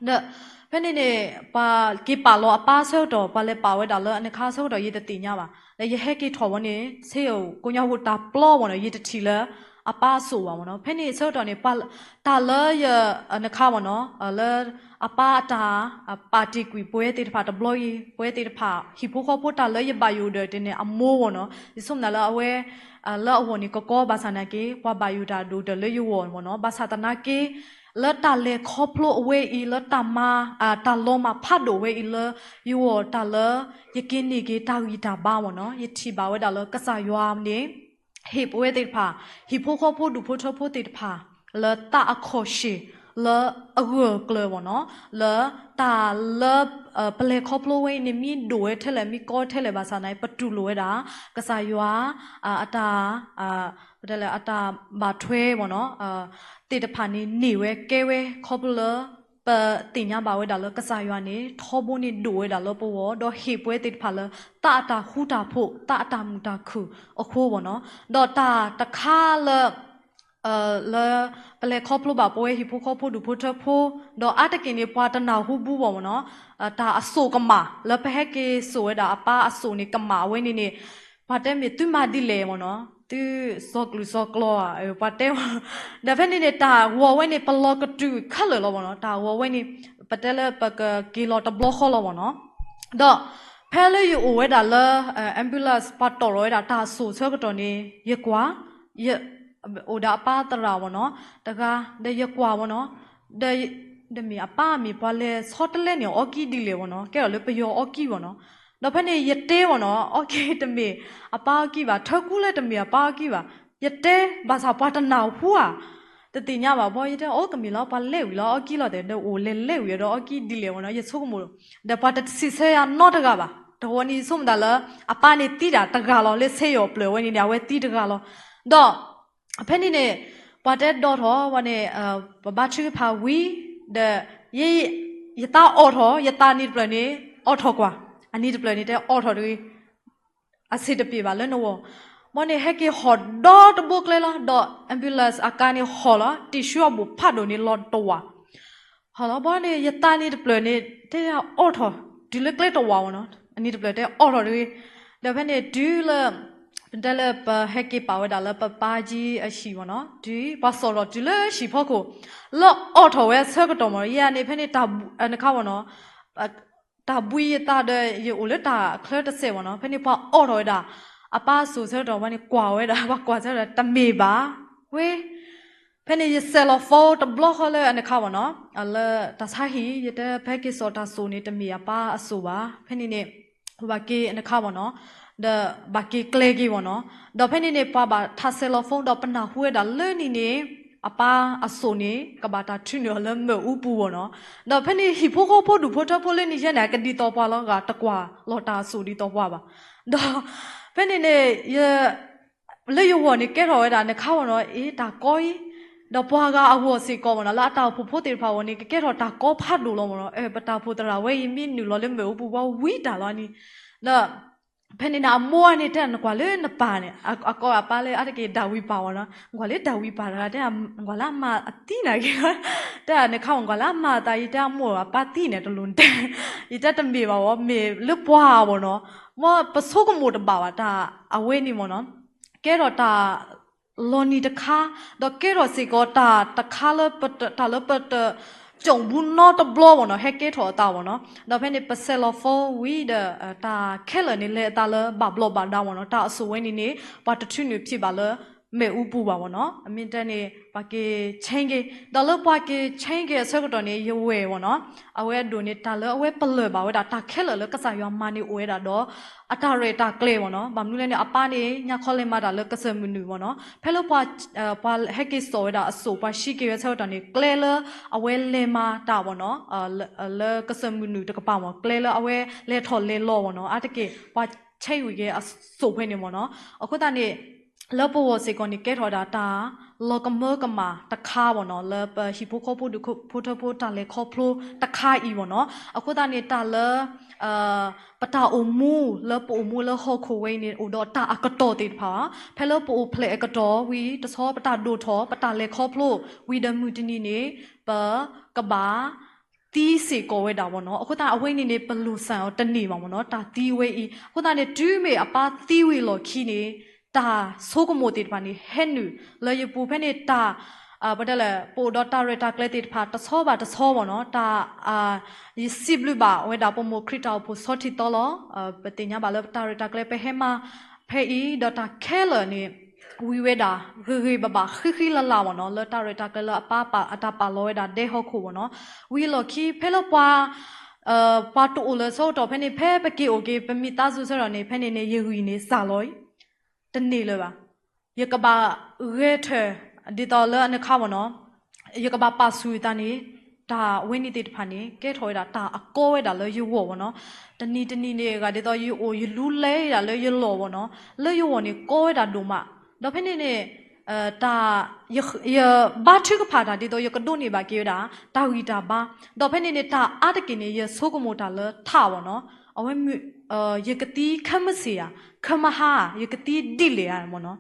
ဒီး ဖဲန့ၣ်န့ၣ် ပှၤက့ၤပာ်လီၤအပၢ်အဆၢကတီၢ် ပှၤလဲၤပာ်ဝဲဒၣ်လၢအနခါအဆၢကတီၢ် ယတသ့ၣ်ညါဘၣ်. ဒီးယဟဲက့ၤထီၣ်ဝဲန့ၣ် ဆ့အိၣ်ကိးညါဖိတၢ်ပျီမ့ၢ်နီၤ ယတထံၣ်လၢအပၢ်အစိၣ်ဘၣ်မ့ၢ်နီၤ. ဖဲန့ၣ်အဆၢကတီၢ်န့ၣ် တၢ်လၢယ နခါမ့ၢ်နီၤ လၢအပၢ်အတၢ် ပာ်တ့ၢ်ကွံာ်ပဝဲသ့ၣ်တဖၣ်တဘျီအံၤ ပဝဲသ့ၣ်တဖၣ် ဟံၣ်ဖိဃီဖိတၢ်လၢယဘၣ်ယိၣ်ဒီးတန့ၣ် အမိၢ်မ့ၢ်နီၤ ယဆိကမိၣ်လၢအဝဲ လၢအဂီၢ်န့ၣ်ကကီဘၣ်ဆၣ်နာ်က့ ပှၤဘၣ်ယိၣ်တၢ်ဒိၣ်ဒီးလၢယဂီၢ်မ့ၢ်နီၤ. ဘၣ်ဆၣ်သနာ်က့ လၢတၢ်လဲၤခီဖျိအဝဲအံၤ လၢတၢ်မၤ တၢ်လီၤမၢ်ဖးဒိၣ်ဝဲအံၤလၢယဂီၢ် တၢ်လၢယက့ၤန့ၢ်က့ၤတၢ်ဂံၢ်တၢ်ဘါမ့ၢ်နီၤ ယထံၣ်ဘၣ်ဝဲဒၣ်လၢကစၢ်ယွၤန့ၣ် ဟ့ၣ်ပဝဲသ့ၣ်တဖၣ် ဟံၣ်ဖိဃီဖိဒူၣ်ဖိထၢဖိသ့ၣ်တဖၣ် လၢသးအခီၣ်ရှ့ၣ် လၢအဂၢၢ်အကျၢၤမ့ၢ်နီၤ လၢတၢ်လၢ ပလဲၤခီဖျိဝဲအံၤန့ၣ် မ့ၢ်ဒိၣ်ဝဲထဲလဲၣ် မ့ၢ်ကီထဲလဲၣ်ဘၣ်ဆၣ်န့ၣ် ပတူၢ်လိာ်ဝဲဒၣ် ကစၢ်ယွၤ အတၢ် ပတဲလဲၣ် အတၢ်ဘၣ်ထွဲမ့ၢ်နီၤ သ့ၣ်တဖၣ်န့ၣ် န့ၢ်ဝဲကဲဝဲခီဖျိလၢ ပသ့ၣ်ညါဘၣ်ဝဲဒၣ်လၢကစၢ်ယွၤန့ၣ် ထီဘိန့ၢ်ဒိၣ်ဝဲဒၣ်လၢပဂီၢ် ဒီးဟ့ၣ်ပဝဲသ့ၣ်တဖၣ်လၢ သးအတၢ်ဃူတၢ်ဖိး သးအတၢ်မုာ်တၢ်ခုၣ်အဃိမ့ၢ်နီၤ ဒီးတၢ်တခါလၢ လၢ ပလဲၤခီဖျိဘၣ်ပဝဲဟံၣ်ဖိဃီဖိဒူၣ်ဖိထၢဖိ ဒီးအါတက့ၢ်န့ၣ် ပှၤတနၢ်ဟူဘူးဘၣ်မ့ၢ်နီၤ တၢ်အစိၣ်ကမၣ် လၢပဟဲက့ၤစိာ်ဝဲဒၣ်အပၢ်အစိၣ်န့ၣ် ကမၣ်ဝဲန့ၣ်န့ၣ် ပှၤတဲမ့ၢ်သုမၤဒ်လဲၣ်မ့ၢ်နီၤ သုစီၤကျူၢ်စီၤကျီဧါ ပှၤတဲမ့ၢ် ဒီးဖဲန့ၣ်န့ၣ် တၢ်ဂီၤဝဲန့ၣ် ပလီၤကတုၢ်ခဲလၢာ်လီၤမ့ၢ်နီၤ တၢ်ဂီၤဝဲန့ၣ် ပတဲလၢပကက့ၤလီၤတဘျီဃီလီၤမ့ၢ်နီၤ ဒီး ဖဲလၢယအိၣ်ဝဲဒၣ်လၢ ambulance ပှၤတီၣ်လီၤဝဲဒၣ်တၢ်စိၣ်ဆၢကတီၢ်န့ၣ် ယကွၢ် ယ အိၣ်ဒီးအပၢ်သရၣ်မ့ၢ်နီၤ တဂၤ ဒီးယကွၢ်မ့ၢ်နီၤ ဒီး တမ့ၢ်အပၢ်မ့ၢ်ပှၤလဲၤဆီတလဲန့ၣ် အီကံဒ်လဲၣ်မ့ၢ်နီၤ ကဲထီၣ်လၢပယီၤအီကံမ့ၢ်နီၤ ဒီးဖဲန့ၣ်ယတဲမ့ၢ်နီၤ အီကံတမ့ၢ်အပၢ်အီကံဘၣ် ထၢကူလၢတမ့ၢ်အပၢ်အီကံဘၣ် ယတဲဘၣ်ဆၣ်ပှၤတနၢ်ဟူဧါ တသ့ၣ်ညါဘၣ်ဘီ ယတဲအိၣ်ကမ့ၢ်လီၤ ပှၤလဲၤဝံၤလီၤအီကံလီၤတဲာ် ဒီးအိၣ်လဲၤလဲၤဝံၤဒီးအီကံဒ်လဲၣ်မ့ၢ်နီၤ ယဆိကမိၣ် ဒီးပှၤတစံးဆၢယၤ နီတဂၤဘၣ် တဂီၤန့ၣ်ယဆိကမိၣ်တၢ်လၢ အပၢ်န့ၣ်သံတၢ်တဂၤလီၤ လၢဆဲးယီၤပျၢၤဝဲန့ၣ်န့ၣ် အဝဲသံတဂၤလီၤ ဒီး ဖဲန့ၣ်န့ၣ် ပှၤတဲဒီထီၣ်ဝဲန့ၣ် ပဘါထုကဖၣ်ဝံၤ ဒီး ယ ယသးအိးထီၣ် ယသးနံၤတဖျၢၣ်န့ၣ် အိးထီၣ်ကွၢ် အနံၤတဖျၢၣ်န့ၣ်တဲအိးထီၣ်တဂ့ၤ အဆ့ၣ်တပျ့ၤဘၣ်လၢနဂီၢ် ဘီန့ၣ်ဟဲက့ၤဟီၣ်ဒီတဘိကျဲလီၤ ဒီး ambulance အကါန့ၣ်ဟီၣ်လီၤ တံၢ်ဆူအဘူးဖးဒိၣ်န့ၣ်လီၤတဝာ် ဟီၣ်လီၤဘီန့ၣ် ယသးနံၤတဖျၢၣ်န့ၣ် တဲယၤအိးထီၣ် တုၤလၢကျဲတဝာ်မ့ၢ်နီၤ အနံၤတဖျၢၣ်တဲအိးထီၣ်တဂ့ၤ ဒီးဖဲန့ၣ်တုၤလၢ ပတဲလၢပဟဲက့ၤပာ်ဝဲဒၣ်လၢပပၢ်ကံအဟံၣ်မ့ၢ်နီၤ တုၤပှၤစိာ်ထီၣ်တုၤလၢဟံၣ်ဖီခိၣ် လၢအိးထီၣ်ဝဲအဆၢကတီၢ်မ့ၢ်နီၤ ယၤန့ၣ်ဖဲန့ၣ်တၢ်နခါမ့ၢ်နီၤ တၢ်ဘှံးယသးဒီး ယအိၣ်လၢတၢ်ချၢတစဲးမ့ၢ်နီၤ ဖဲန့ၣ်ပှၤအိးထီၣ်ဝဲဒၣ် အပၢ်အစိၣ်ဆၢကတီၢ်ဝဲန့ၣ် ကွၢ်ဝဲဒၣ် ပှၤကွၢ်ဆၢကတီၢ်တမ့ၢ်ဘၣ် ဝဲ ဖဲန့ၣ်ယစဲးလီၤ phone တဘျီဃီလၢအနခါမ့ၢ်နီၤ လၢတၢ်ဆါဟံၣ် ယတဲဖဲက့ၤစိာ်တၢ်စိၣ်န့ၣ် တမ့ၢ်အပၢ်အစိၣ်ဘၣ် ဖဲန့ၣ်န့ၣ် ဘၣ်က့ၤနခါမ့ၢ်နီၤ ဒီးဘၣ်က့ၤကျဲၤက့ၤမ့ၢ်နီၤ ဒီးဖဲန့ၣ်န့ၣ် ပှၤဘၣ်ထးစဲးလီၤ phone ဒီးပနၢ်ဟူဝဲဒၣ်လၢနံၤန့ၣ် အပၢ်အစိၣ်န့ၣ် ကဘၣ်တၢ်ထုးန့ၢ်အီၤလၢမ့ၣ်အူပူၤမ့ၢ်နီၤ ဒီးဖဲန့ၣ်ဟံၣ်ဖိဃီဖိဒူၣ်ဖိထၢဖိလၢနံၤယဲန့ၣ် ကဒ်သိးပှၤလီၤဂာ်တကွၢ်လီၤတၢ်အစိၣ်ဒ်သိးပှၤဘၣ် ဒီး ဖဲန့ၣ်န့ၣ် ယ လၢယဂီၢ်န့ၣ် ကဲထီၣ်ဝဲဒၣ်နခါမ့ၢ်နီၤ အ့ တၢ်ကီအံၤ ဒီးပှၤဂၤအဂီၢ်စ့ၢ်ကီးမ့ၢ်နီၤ လၢအတၢ်အိၣ်ဖှိၣ်ဖိသ့ၣ်တဖၣ်အဂီၢ်န့ၣ် ကကဲထီၣ်တၢ်ကီဖးဒိၣ်လီၤမ့ၢ်နီၤ ပတၢ်အိၣ်ဖှိၣ်သရၣ်ဝဲအံၤ မ့ၢ်နုာ်လီၤလၢမ့ၣ်အူပူၤ ပှၤဝံတၢ်လီၤန့ၣ် ဒီး ဖဲန့ၣ်န့ၣ် အမိၢ်န့ၣ်တဲ နကွၢ်လၢနပၢ်န့ၣ် အကိးအပၢ်လၢအါတက့ၢ်ဒၣ်ဝံပၢ်မ့ၢ်နီၤ နကွၢ်လၢဒၣ်ဝံပၢ်တဂၤ တဲ နကွၢ်လၢအမါအသံနာ်က့ၤ တဲနခါမ့ၢ် နကွၢ်လၢအမါအသး ယတဲအမိၢ်အပၢ်သံန့ၣ် တလိၣ်နတဲ ယတဲတမ့ၢ်ဘၣ်ဝဲ မ့ၢ်လၢပှၤမ့ၢ်နီၤ မ်ပဆိကမိၣ်တဘၣ်ဘၣ်တၢ်အဝဲန့ၣ်မ့ၢ်နီၤ ကဲထီၣ်တၢ်လီၤနံၤတခါ ဒီးကဲထီၣ်စ့ၢ်ကီးတၢ်တခါလၢပတ တၢ်လၢပတ ကၠိာ်ဘူးနီတဘျီဝဲနီၤ, ဟဲကဲထီၣ်အသးဝဲနီၤ. ဒီးဖဲန့ၣ် ပစဲးလီၤ phone ဝံၤဒီး တၢ်ခဲလၢာ်န့ၣ် လဲၤအသးလၢဘၣ်ဘျီးဘၣ်ဒါဝဲနီၤ. တၢ်အစိၣ်ဝဲန့ၣ်န့ၣ် ပှၤတထုးနုာ်ဖံးဘၣ်လၢမ့ၣ်အူပူၤဘၣ်ဝဲနီၤ. အမ့ၢ်တဲန့ၣ် ပှၤက့ၤ change က့ၤ, ဒီးလၢပှၤက့ၤ change က့ၤအဆၢကတီၢ်န့ၣ် ယဝဲၢ်ဝဲနီၤ, အဝဲအဒိၣ်န့ၣ် တၢ်လၢအဝဲပလၢၢ်ဘၣ်ဝဲဒၣ် တၢ်ခဲလၢာ်လၢကစၢ်ယွၤမၤန့ၢ်အိၣ်ဝဲဒၣ်ဒီး အတၢ်ရဲၣ်တၢ်ကျဲၤဝဲနီၤ. ဘၣ်မနုၤလဲၣ်န့ၣ် အပၢ်န့ၣ် ညါခီလဲၤမၤတၢ်လၢကစၢၢ်မုၢ်နုာ်ဝဲနီၤ. ဖဲလၢပှၤ ပှၤဟဲက့ၤစိာ်ဝဲဒၣ်အစိၣ် ပှၤဆှံက့ၤဝဲဆၢကတီၢ်န့ၣ် ကျဲလၢအဝဲလဲၤမၤတၢ်ဝဲနီၤ, လၢကစၢၢ်မုၢ်နုာ်တကပၤမ့ၢ် ကျဲလၢအဝဲလဲၤထီၣ်လဲၤလီၤဝဲနီၤ, အါတက့ၢ် ပှၤ change ဝံၤက့ၤအစိၣ်ဖဲန့ၣ်မ့ၢ်နီၤ. အဃိသတးန့ၣ် လၢပဂီၢ်စ့ၢ်ကီးန့ၣ် ကဲထီၣ်ဝဲဒၣ်တၢ်လီၤကမၢကမၣ်တခါဝဲနီၤ, လၢပဟံၣ်ဖိဃီဖိဒူၣ်ဖိထၢဖိတၢ်လဲၤခီဖျိတခါအံၤဝဲနီၤ. အဃိသတးန့ၣ် တၢ်လၢ ပတၢ်အိၣ်မူ လၢပအိၣ်မူလၢဟီၣ်ခိၣ်ဝဲအံၤန့ၣ် အိၣ်ဒီးတၢ်အကတီၢ်သ့ၣ်တဖၣ်, ဖဲလၢပအိၣ်ဖျဲၣ်အကတီၢ်ဝံၤ တဆီပတၢ်ဒိၣ်ထီၣ် ပတၢ်လဲၤခီဖျိဝံၤဒီးမုၢ်တနံၤန့ၣ် ပကဘၣ်သံစ့ၢ်ကီးဝဲဒၣ်ဝဲနီၤ. အဃိသတးအဝဲန့ၣ်န့ၣ် ပလိၣ်ဆၣ်အီၤတန့ၢ်ဘၣ်မ့ၢ်နီၤ, တၢ်သံဝဲအံၤ. အဃိသတးန့ၣ် တုၤမ့ၢ်အပၢ်သံဝံၤအလီၢ်ခံန့ၣ် တၢ်ဆိကမိၣ်သ့ၣ်တဖၣ်န့ၣ် ဟဲနုာ်လၢယပူၤဖဲန့ၣ် တၢ် ပတဲလဲၣ် ပအိၣ်ဒီးတၢ်ရဲၣ်တၢ်ကျဲၤသ့ၣ်တဖၣ် တဆီဘၣ်တဆီဝဲနီၤ, တၢ် ယစံးဘျုးဘၣ်ဝဲဒၣ် ပမိၢ်ခရံာ်တၢ်အိၣ်ဖှိၣ်ဆီထံသီလီၤ. ပသ့ၣ်ညါဘၣ်လၢပတၢ်ရဲၣ်တၢ်ကျဲၤပဟဲမၤဖဲအံၤ ဒီးတၢ်ခဲလၢာ်န့ၣ် ဝံၤဝဲဒၣ် ဂ့ၤဂ့ၤဘၣ်ဘၣ် ဃံဃံလၤလၤဝဲနီၤ, လၢတၢ်ရဲၣ်တၢ်ကျဲၤလၢအပၢ်ပာ် အတၢ်ပာ်လီၤဝဲဒၣ်ဒဲဟီၣ်ခိၣ်ဝဲနီၤ. ဝံၤအလီၢ်ခံ ဖဲလၢပှၤ ပှၤတအိၣ်လၢၤဆၢကတီၢ်ဖဲန့ၣ် ဖဲပက့ၤအိၣ်က့ၤ ပမိသားစုဆၢကတီၢ်န့ၣ် ဖဲန့ၣ်န့ၣ် ယဂံၢ်န့ၣ်စၢ်လီၤအံၤ တန့ၢ်လၢၤဘၣ်. ယကဘၣ်ဂဲၤထၢၣ် ဒ်သိးလၢအနခါဝဲနီၤ, ယကဘၣ်ပာ်ဆူၣ်ယသးန့ၣ် တၢ်ဝဲန့ၣ်သ့ၣ်တဖၣ်န့ၣ် ကဲထီၣ်ဝဲဒၣ်တၢ်အကီဝဲဒၣ်လၢယဂီၢ်ဝဲနီၤ. တနံၤတနံၤန့ၣ် ဂၤဒ်သိးယအိၣ်ယလူလဲဒၣ်လၢယလီၢ်ဝဲနီၤ, လၢယဂီၢ်န့ၣ်ကီဝဲဒၣ်ဒိၣ်မး, ဒီးဖဲန့ၣ်န့ၣ် တၢ် ယဘါထုကဖၣ်တၢ်ဒ်သိးယကဒိးန့ၢ်ဘၣ်က့ၤဝဲဒၣ် တၢ်ဂံၢ်တၢ်ဘါ, ဒီးဖဲန့ၣ်န့ၣ် တၢ်အါတက့ၢ်န့ၣ် ယဆိကမိၣ်တၢ်လၢထးဝဲနီၤ, အဝဲ ယကသံခဲမုၢ်ဆ့ၣ်ဧါ, ခဲမုၢ်ဟါဧါ, ယကသံဒ်လဲၣ်ဧါမ့ၢ်နီၤ,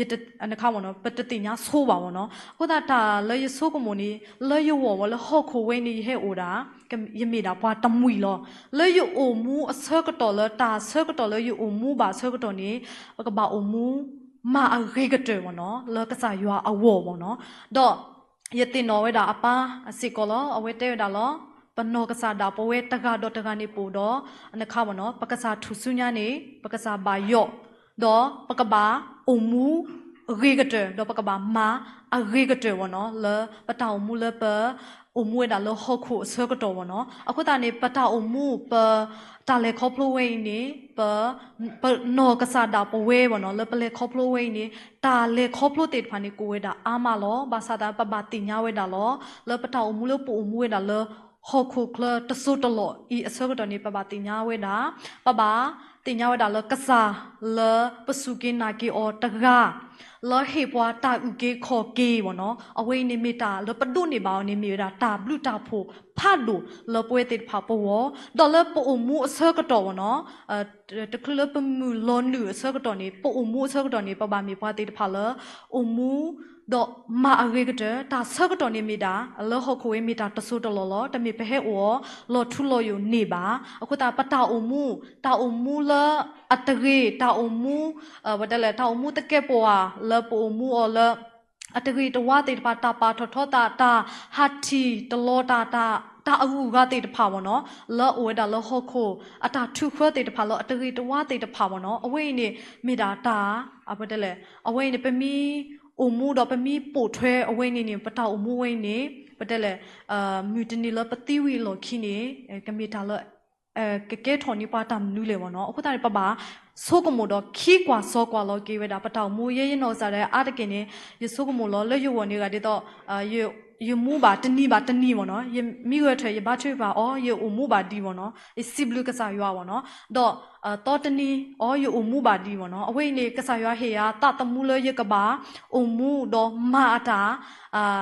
ယတ နခါမ့ၢ်နီၤ ပတသ့ၣ်ညါဆိဘၣ်မ့ၢ်နီၤ. အဃိသတးတၢ်လၢယဆိကမိၣ်န့ၣ် လၢယဂီၢ်ဝဲလၢဟီၣ်ခိၣ်ဝဲန့ၣ် ယဟဲအိၣ်ဒၣ် ယမ့ၢ်ဒၣ်ပှၤတမှံၤလီၤ. လၢယအိၣ်မူအဆၢကတီၢ်လၢတၢ်ဆၢကတီၢ်လၢယအိၣ်မူဘၣ်ဆၢကတီၢ်န့ၣ် ပကဘၣ်အိၣ်မူ မၤအဂ့ၤကတၢၢ်မ့ၢ်နီၤ လၢကစၢ်ယွၤအဂီၢ်မ့ၢ်နီၤ. ဒီးယသ့ၣ်နီၣ်ဝဲဒၣ်အပၢ်စ့ၢ်ကီးလီၤ. အဝဲတဲဝဲဒၣ်လီၤ. ပနီၢ်ကစၢ်ဒၣ်ပဝဲတဂၤဒီးတဂၤန့ၣ်ပအိၣ်ဒီး နခါမ့ၢ်နီၤ ပကစၢ်ထူၣ်စုညါန့ၣ် ပကစၢ်ဘၣ်ယိၣ် ဒီးပကဘၣ်အိၣ်မူ အဂ့ၤကတၢၢ် ဒီးပကဘၣ်မၤအဂ့ၤကတၢၢ်မ့ၢ်နီၤ လၢပတၢ်အိၣ်မူလၢပ အိၣ်မူဝဲဒၣ်လၢဟီၣ်ခိၣ်အဆၢကတီၢ်မ့ၢ်နီၤ. အဃိသတးန့ၣ် ပတၢ်အိၣ်မူ ပ တၢ်လဲၤခီဖျိဝဲအံၤန့ၣ် ပ ပနီၢ်ကစၢ်ဒၣ်ပဝဲမ့ၢ်နီၤ လၢပလဲၤခီဖျိဝဲအံၤန့ၣ် တၢ်လဲၤခီဖျိသ့ၣ်တဖၣ်န့ၣ် ကအိၣ်ဝဲဒၣ်အါမးလီၤ. ဘၣ်ဆၣ်သးပဘၣ်သ့ၣ်ညါဝဲဒၣ်လီၤ. လၢပတၢ်အိၣ်မူလၢပအိၣ်မူဝဲဒၣ်လၢ ဟီၣ်ခိၣ်ချၢတစိၢ်တလီၢ်အံၤအဆၢကတီၢ်န့ၣ် ပဘၣ်သ့ၣ်ညါဝဲဒၣ် ပဘၣ်သ့ၣ်ညါဝဲဒၣ်လၢကစၢ်လၢပစူၢ်က့ၤနာ်က့ၤအီၤတဂၤ လၢဟ့ၣ်ပှၤတၢ်အုၣ်က့ၤခီၣ်က့ၤမ့ၢ်နီၤ, အဝဲအံၤန့ၣ်မ့ၢ်တၢ်လၢပဒိးန့ၢ်ဘၣ်အီၤန့ၣ် မ့ၢ်ဝဲဒၣ်တၢ်ဘျုးတၢ်ဖှိၣ်ဖးဒိၣ်လၢပဝဲသ့ၣ်တဖၣ်ပဂီၢ်, ဒီးလၢပအိၣ်မူအဆၢကတီၢ်မ့ၢ်နီၤ, တချုးလၢပမုၢ်လီၤနုာ်အဆၢကတီၢ်န့ၣ် ပအိၣ်မူအဆၢကတီၢ်န့ၣ် ပဘၣ်မ့ၢ်ပှၤသ့ၣ်တဖၣ်လၢ အိၣ်မူ ဒီးမၤအဂ့ၤကတၢၢ် တၢ်ဆၢကတီၢ်န့ၣ်မ့ၢ်ဒၣ် လၢဟီၣ်ခိၣ်ဝဲမ့ၢ်တၢ်တစိၢ်တလီၢ်လီၤ. တမ့ၢ်ပဟဲအိၣ်အီၤလီၤထူလီၤယိာ်န့ၢ်ဘၣ်. အဃိသတး ပတၢ်အိၣ်မူ တၢ်အိၣ်မူလၢအတဂ့ၤ တၢ်အိၣ်မူ ဝဲဒၣ်လဲၣ် တၢ်အိၣ်မူသကဲးပဝးလၢပအိၣ်မူအီၤလၢ အတဂ့ၤတဝါသ့ၣ်တဖၣ် တၢ်ပာ်ထီၣ်ထီသး တၢ်ဟးထံၣ်တလီၤတၢ် တၢ် တၢ်အဂုၤအဂၤသ့ၣ်တဖၣ်မ့ၢ်နီၤ လၢအိၣ်ဝဲဒၣ်လၢဟီၣ်ခိၣ် အတၢ်ထုးဃၢသ့ၣ်တဖၣ်လၢအတဂ့ၤတဝါသ့ၣ်တဖၣ်မ့ၢ်နီၤ အဝဲအံၤန့ၣ် မ့ၢ်ဒၣ်တၢ် ပတဲလဲၣ် အဝဲအံၤန့ၣ် ပမ့ၢ်အိၣ်မူဒီးပမ့ၢ်ပိာ်ထွဲအဝဲန့ၣ်န့ၣ် ပတၢ်အိၣ်မူဝဲအံၤန့ၣ် ပတဲလဲၣ် မုၢ်တနံၤလၢပသံဝံၤအလီၢ်ခံန့ၣ် ကမ့ၢ်တၢ်လၢ ကကဲထီၣ်န့ၢ်ပှၤတၢ်မနုၤလဲၣ်မ့ၢ်နီၤ. အဃိသတးန့ၣ် ပဘၣ်ဆိကမိၣ်ဒီးခံကွၢ်စီကွၢ်လီၤက့ၤဝဲဒၣ် ပတၢ်အိၣ်မူ ယဲယနီၢ်ကစၢ်ဒၣ်အါတက့ၢ်န့ၣ် ယဆိကမိၣ်လီၤ လၢယဂီၢ်န့ၣ်ဂၤဒ်သိး ယမူဘၣ်တနံၤဘၣ်တနံၤမ့ၢ်နီၤ, ယမ့ၢ်ဂဲၤထၢၣ် ယဘါထုကဖၣ်အီၤ ယအိၣ်မူဘၣ်ဒံးမ့ၢ်နီၤ, ယစံးဘျုးကစၢ်ယွၤမ့ၢ်နီၤ, ဒီးသီတနံၤအီၤ ယအိၣ်မူဘၣ်ဒံးမ့ၢ်နီၤ. အဝဲအံၤန့ၣ် ကစၢ်ယွၤဟ့ၣ်ယၤသးသမူလၢယကဘၣ်အိၣ်မူဒီးမၤအတၢ်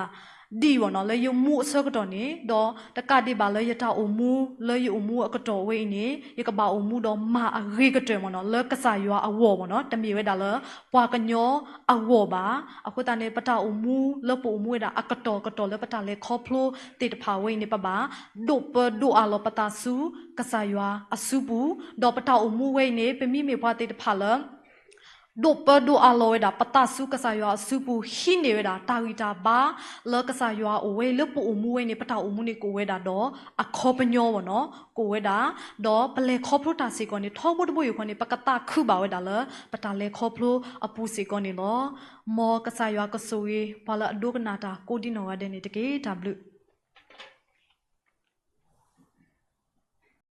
ဒံးမ့ၢ်နီၤ လၢယမူအဆၢကတီၢ်န့ၣ်, ဒီးတကးဒံးဘၣ်လၢယတၢ်အိၣ်မူ လၢယအိၣ်မူအကတီၢ်ဝဲအံၤန့ၣ် ယကဘၣ်အိၣ်မူဒီးမၤအဂ့ၤကတၢၢ်မ့ၢ်နီၤ လၢကစၢ်ယွၤအဂီၢ်မ့ၢ်နီၤ, တမ့ၢ်ဝဲဒၣ်လၢပှၤကညီအဂီၢ်ဘၣ်. အဃိသတးန့ၣ် ပတၢ်အိၣ်မူလၢပအိၣ်မူဝဲဒၣ်အကတီၢ်ကတီၢ်လၢပတၢ်လဲၤခီဖျိသ့ၣ်တဖၣ်ဝဲအံၤန့ၣ် ပဘၣ်ဒိးပၢဒိးအးလီၤပသးဆူကစၢ်ယွၤအစုပူၤ, ဒီးပတၢ်အိၣ်မူဝဲအံၤန့ၣ် ပမ့မ့ၢ်ပှၤသ့ၣ်တဖၣ်လၢ ဒိၣ်ပၢဒိၣ်အါလီၤဝဲဒၣ် ပသးဆူကစၢ်ယွၤအစုပူၤ ဟံးန့ၢ်ဝဲဒၣ်တၢ်ဂံၢ်တၢ်ဘါ လၢကစၢ်ယွၤအိၣ်ဝဲလၢပအိၣ်မူဝဲန့ၣ် ပတၢ်အိၣ်မူန့ၣ်ကအိၣ်ဝဲဒၣ်ဒီးအခီပညီဝဲနီၤ ကအိၣ်ဝဲဒၣ် ဒီးပလဲၤခီဖျိတၢ်စ့ၢ်ကီးန့ၣ် ထီဘိတဘိယူၢ်ဃီန့ၣ် ပကသးခုဘၣ်ဝဲဒၣ်လၢ ပတၢ်လဲၤခီဖျိအပူၤစ့ၢ်ကီးန့ၣ်လီၤ. မ်ကစၢ်ယွၤကဆိၣ်ဂ့ၤ ပှၤလၢအဒိကနၣ်တၢ်ကိးဒံနီၢ်ဂၤဒဲးန့ၣ်တက့ၢ်. တၢ်ဘျုး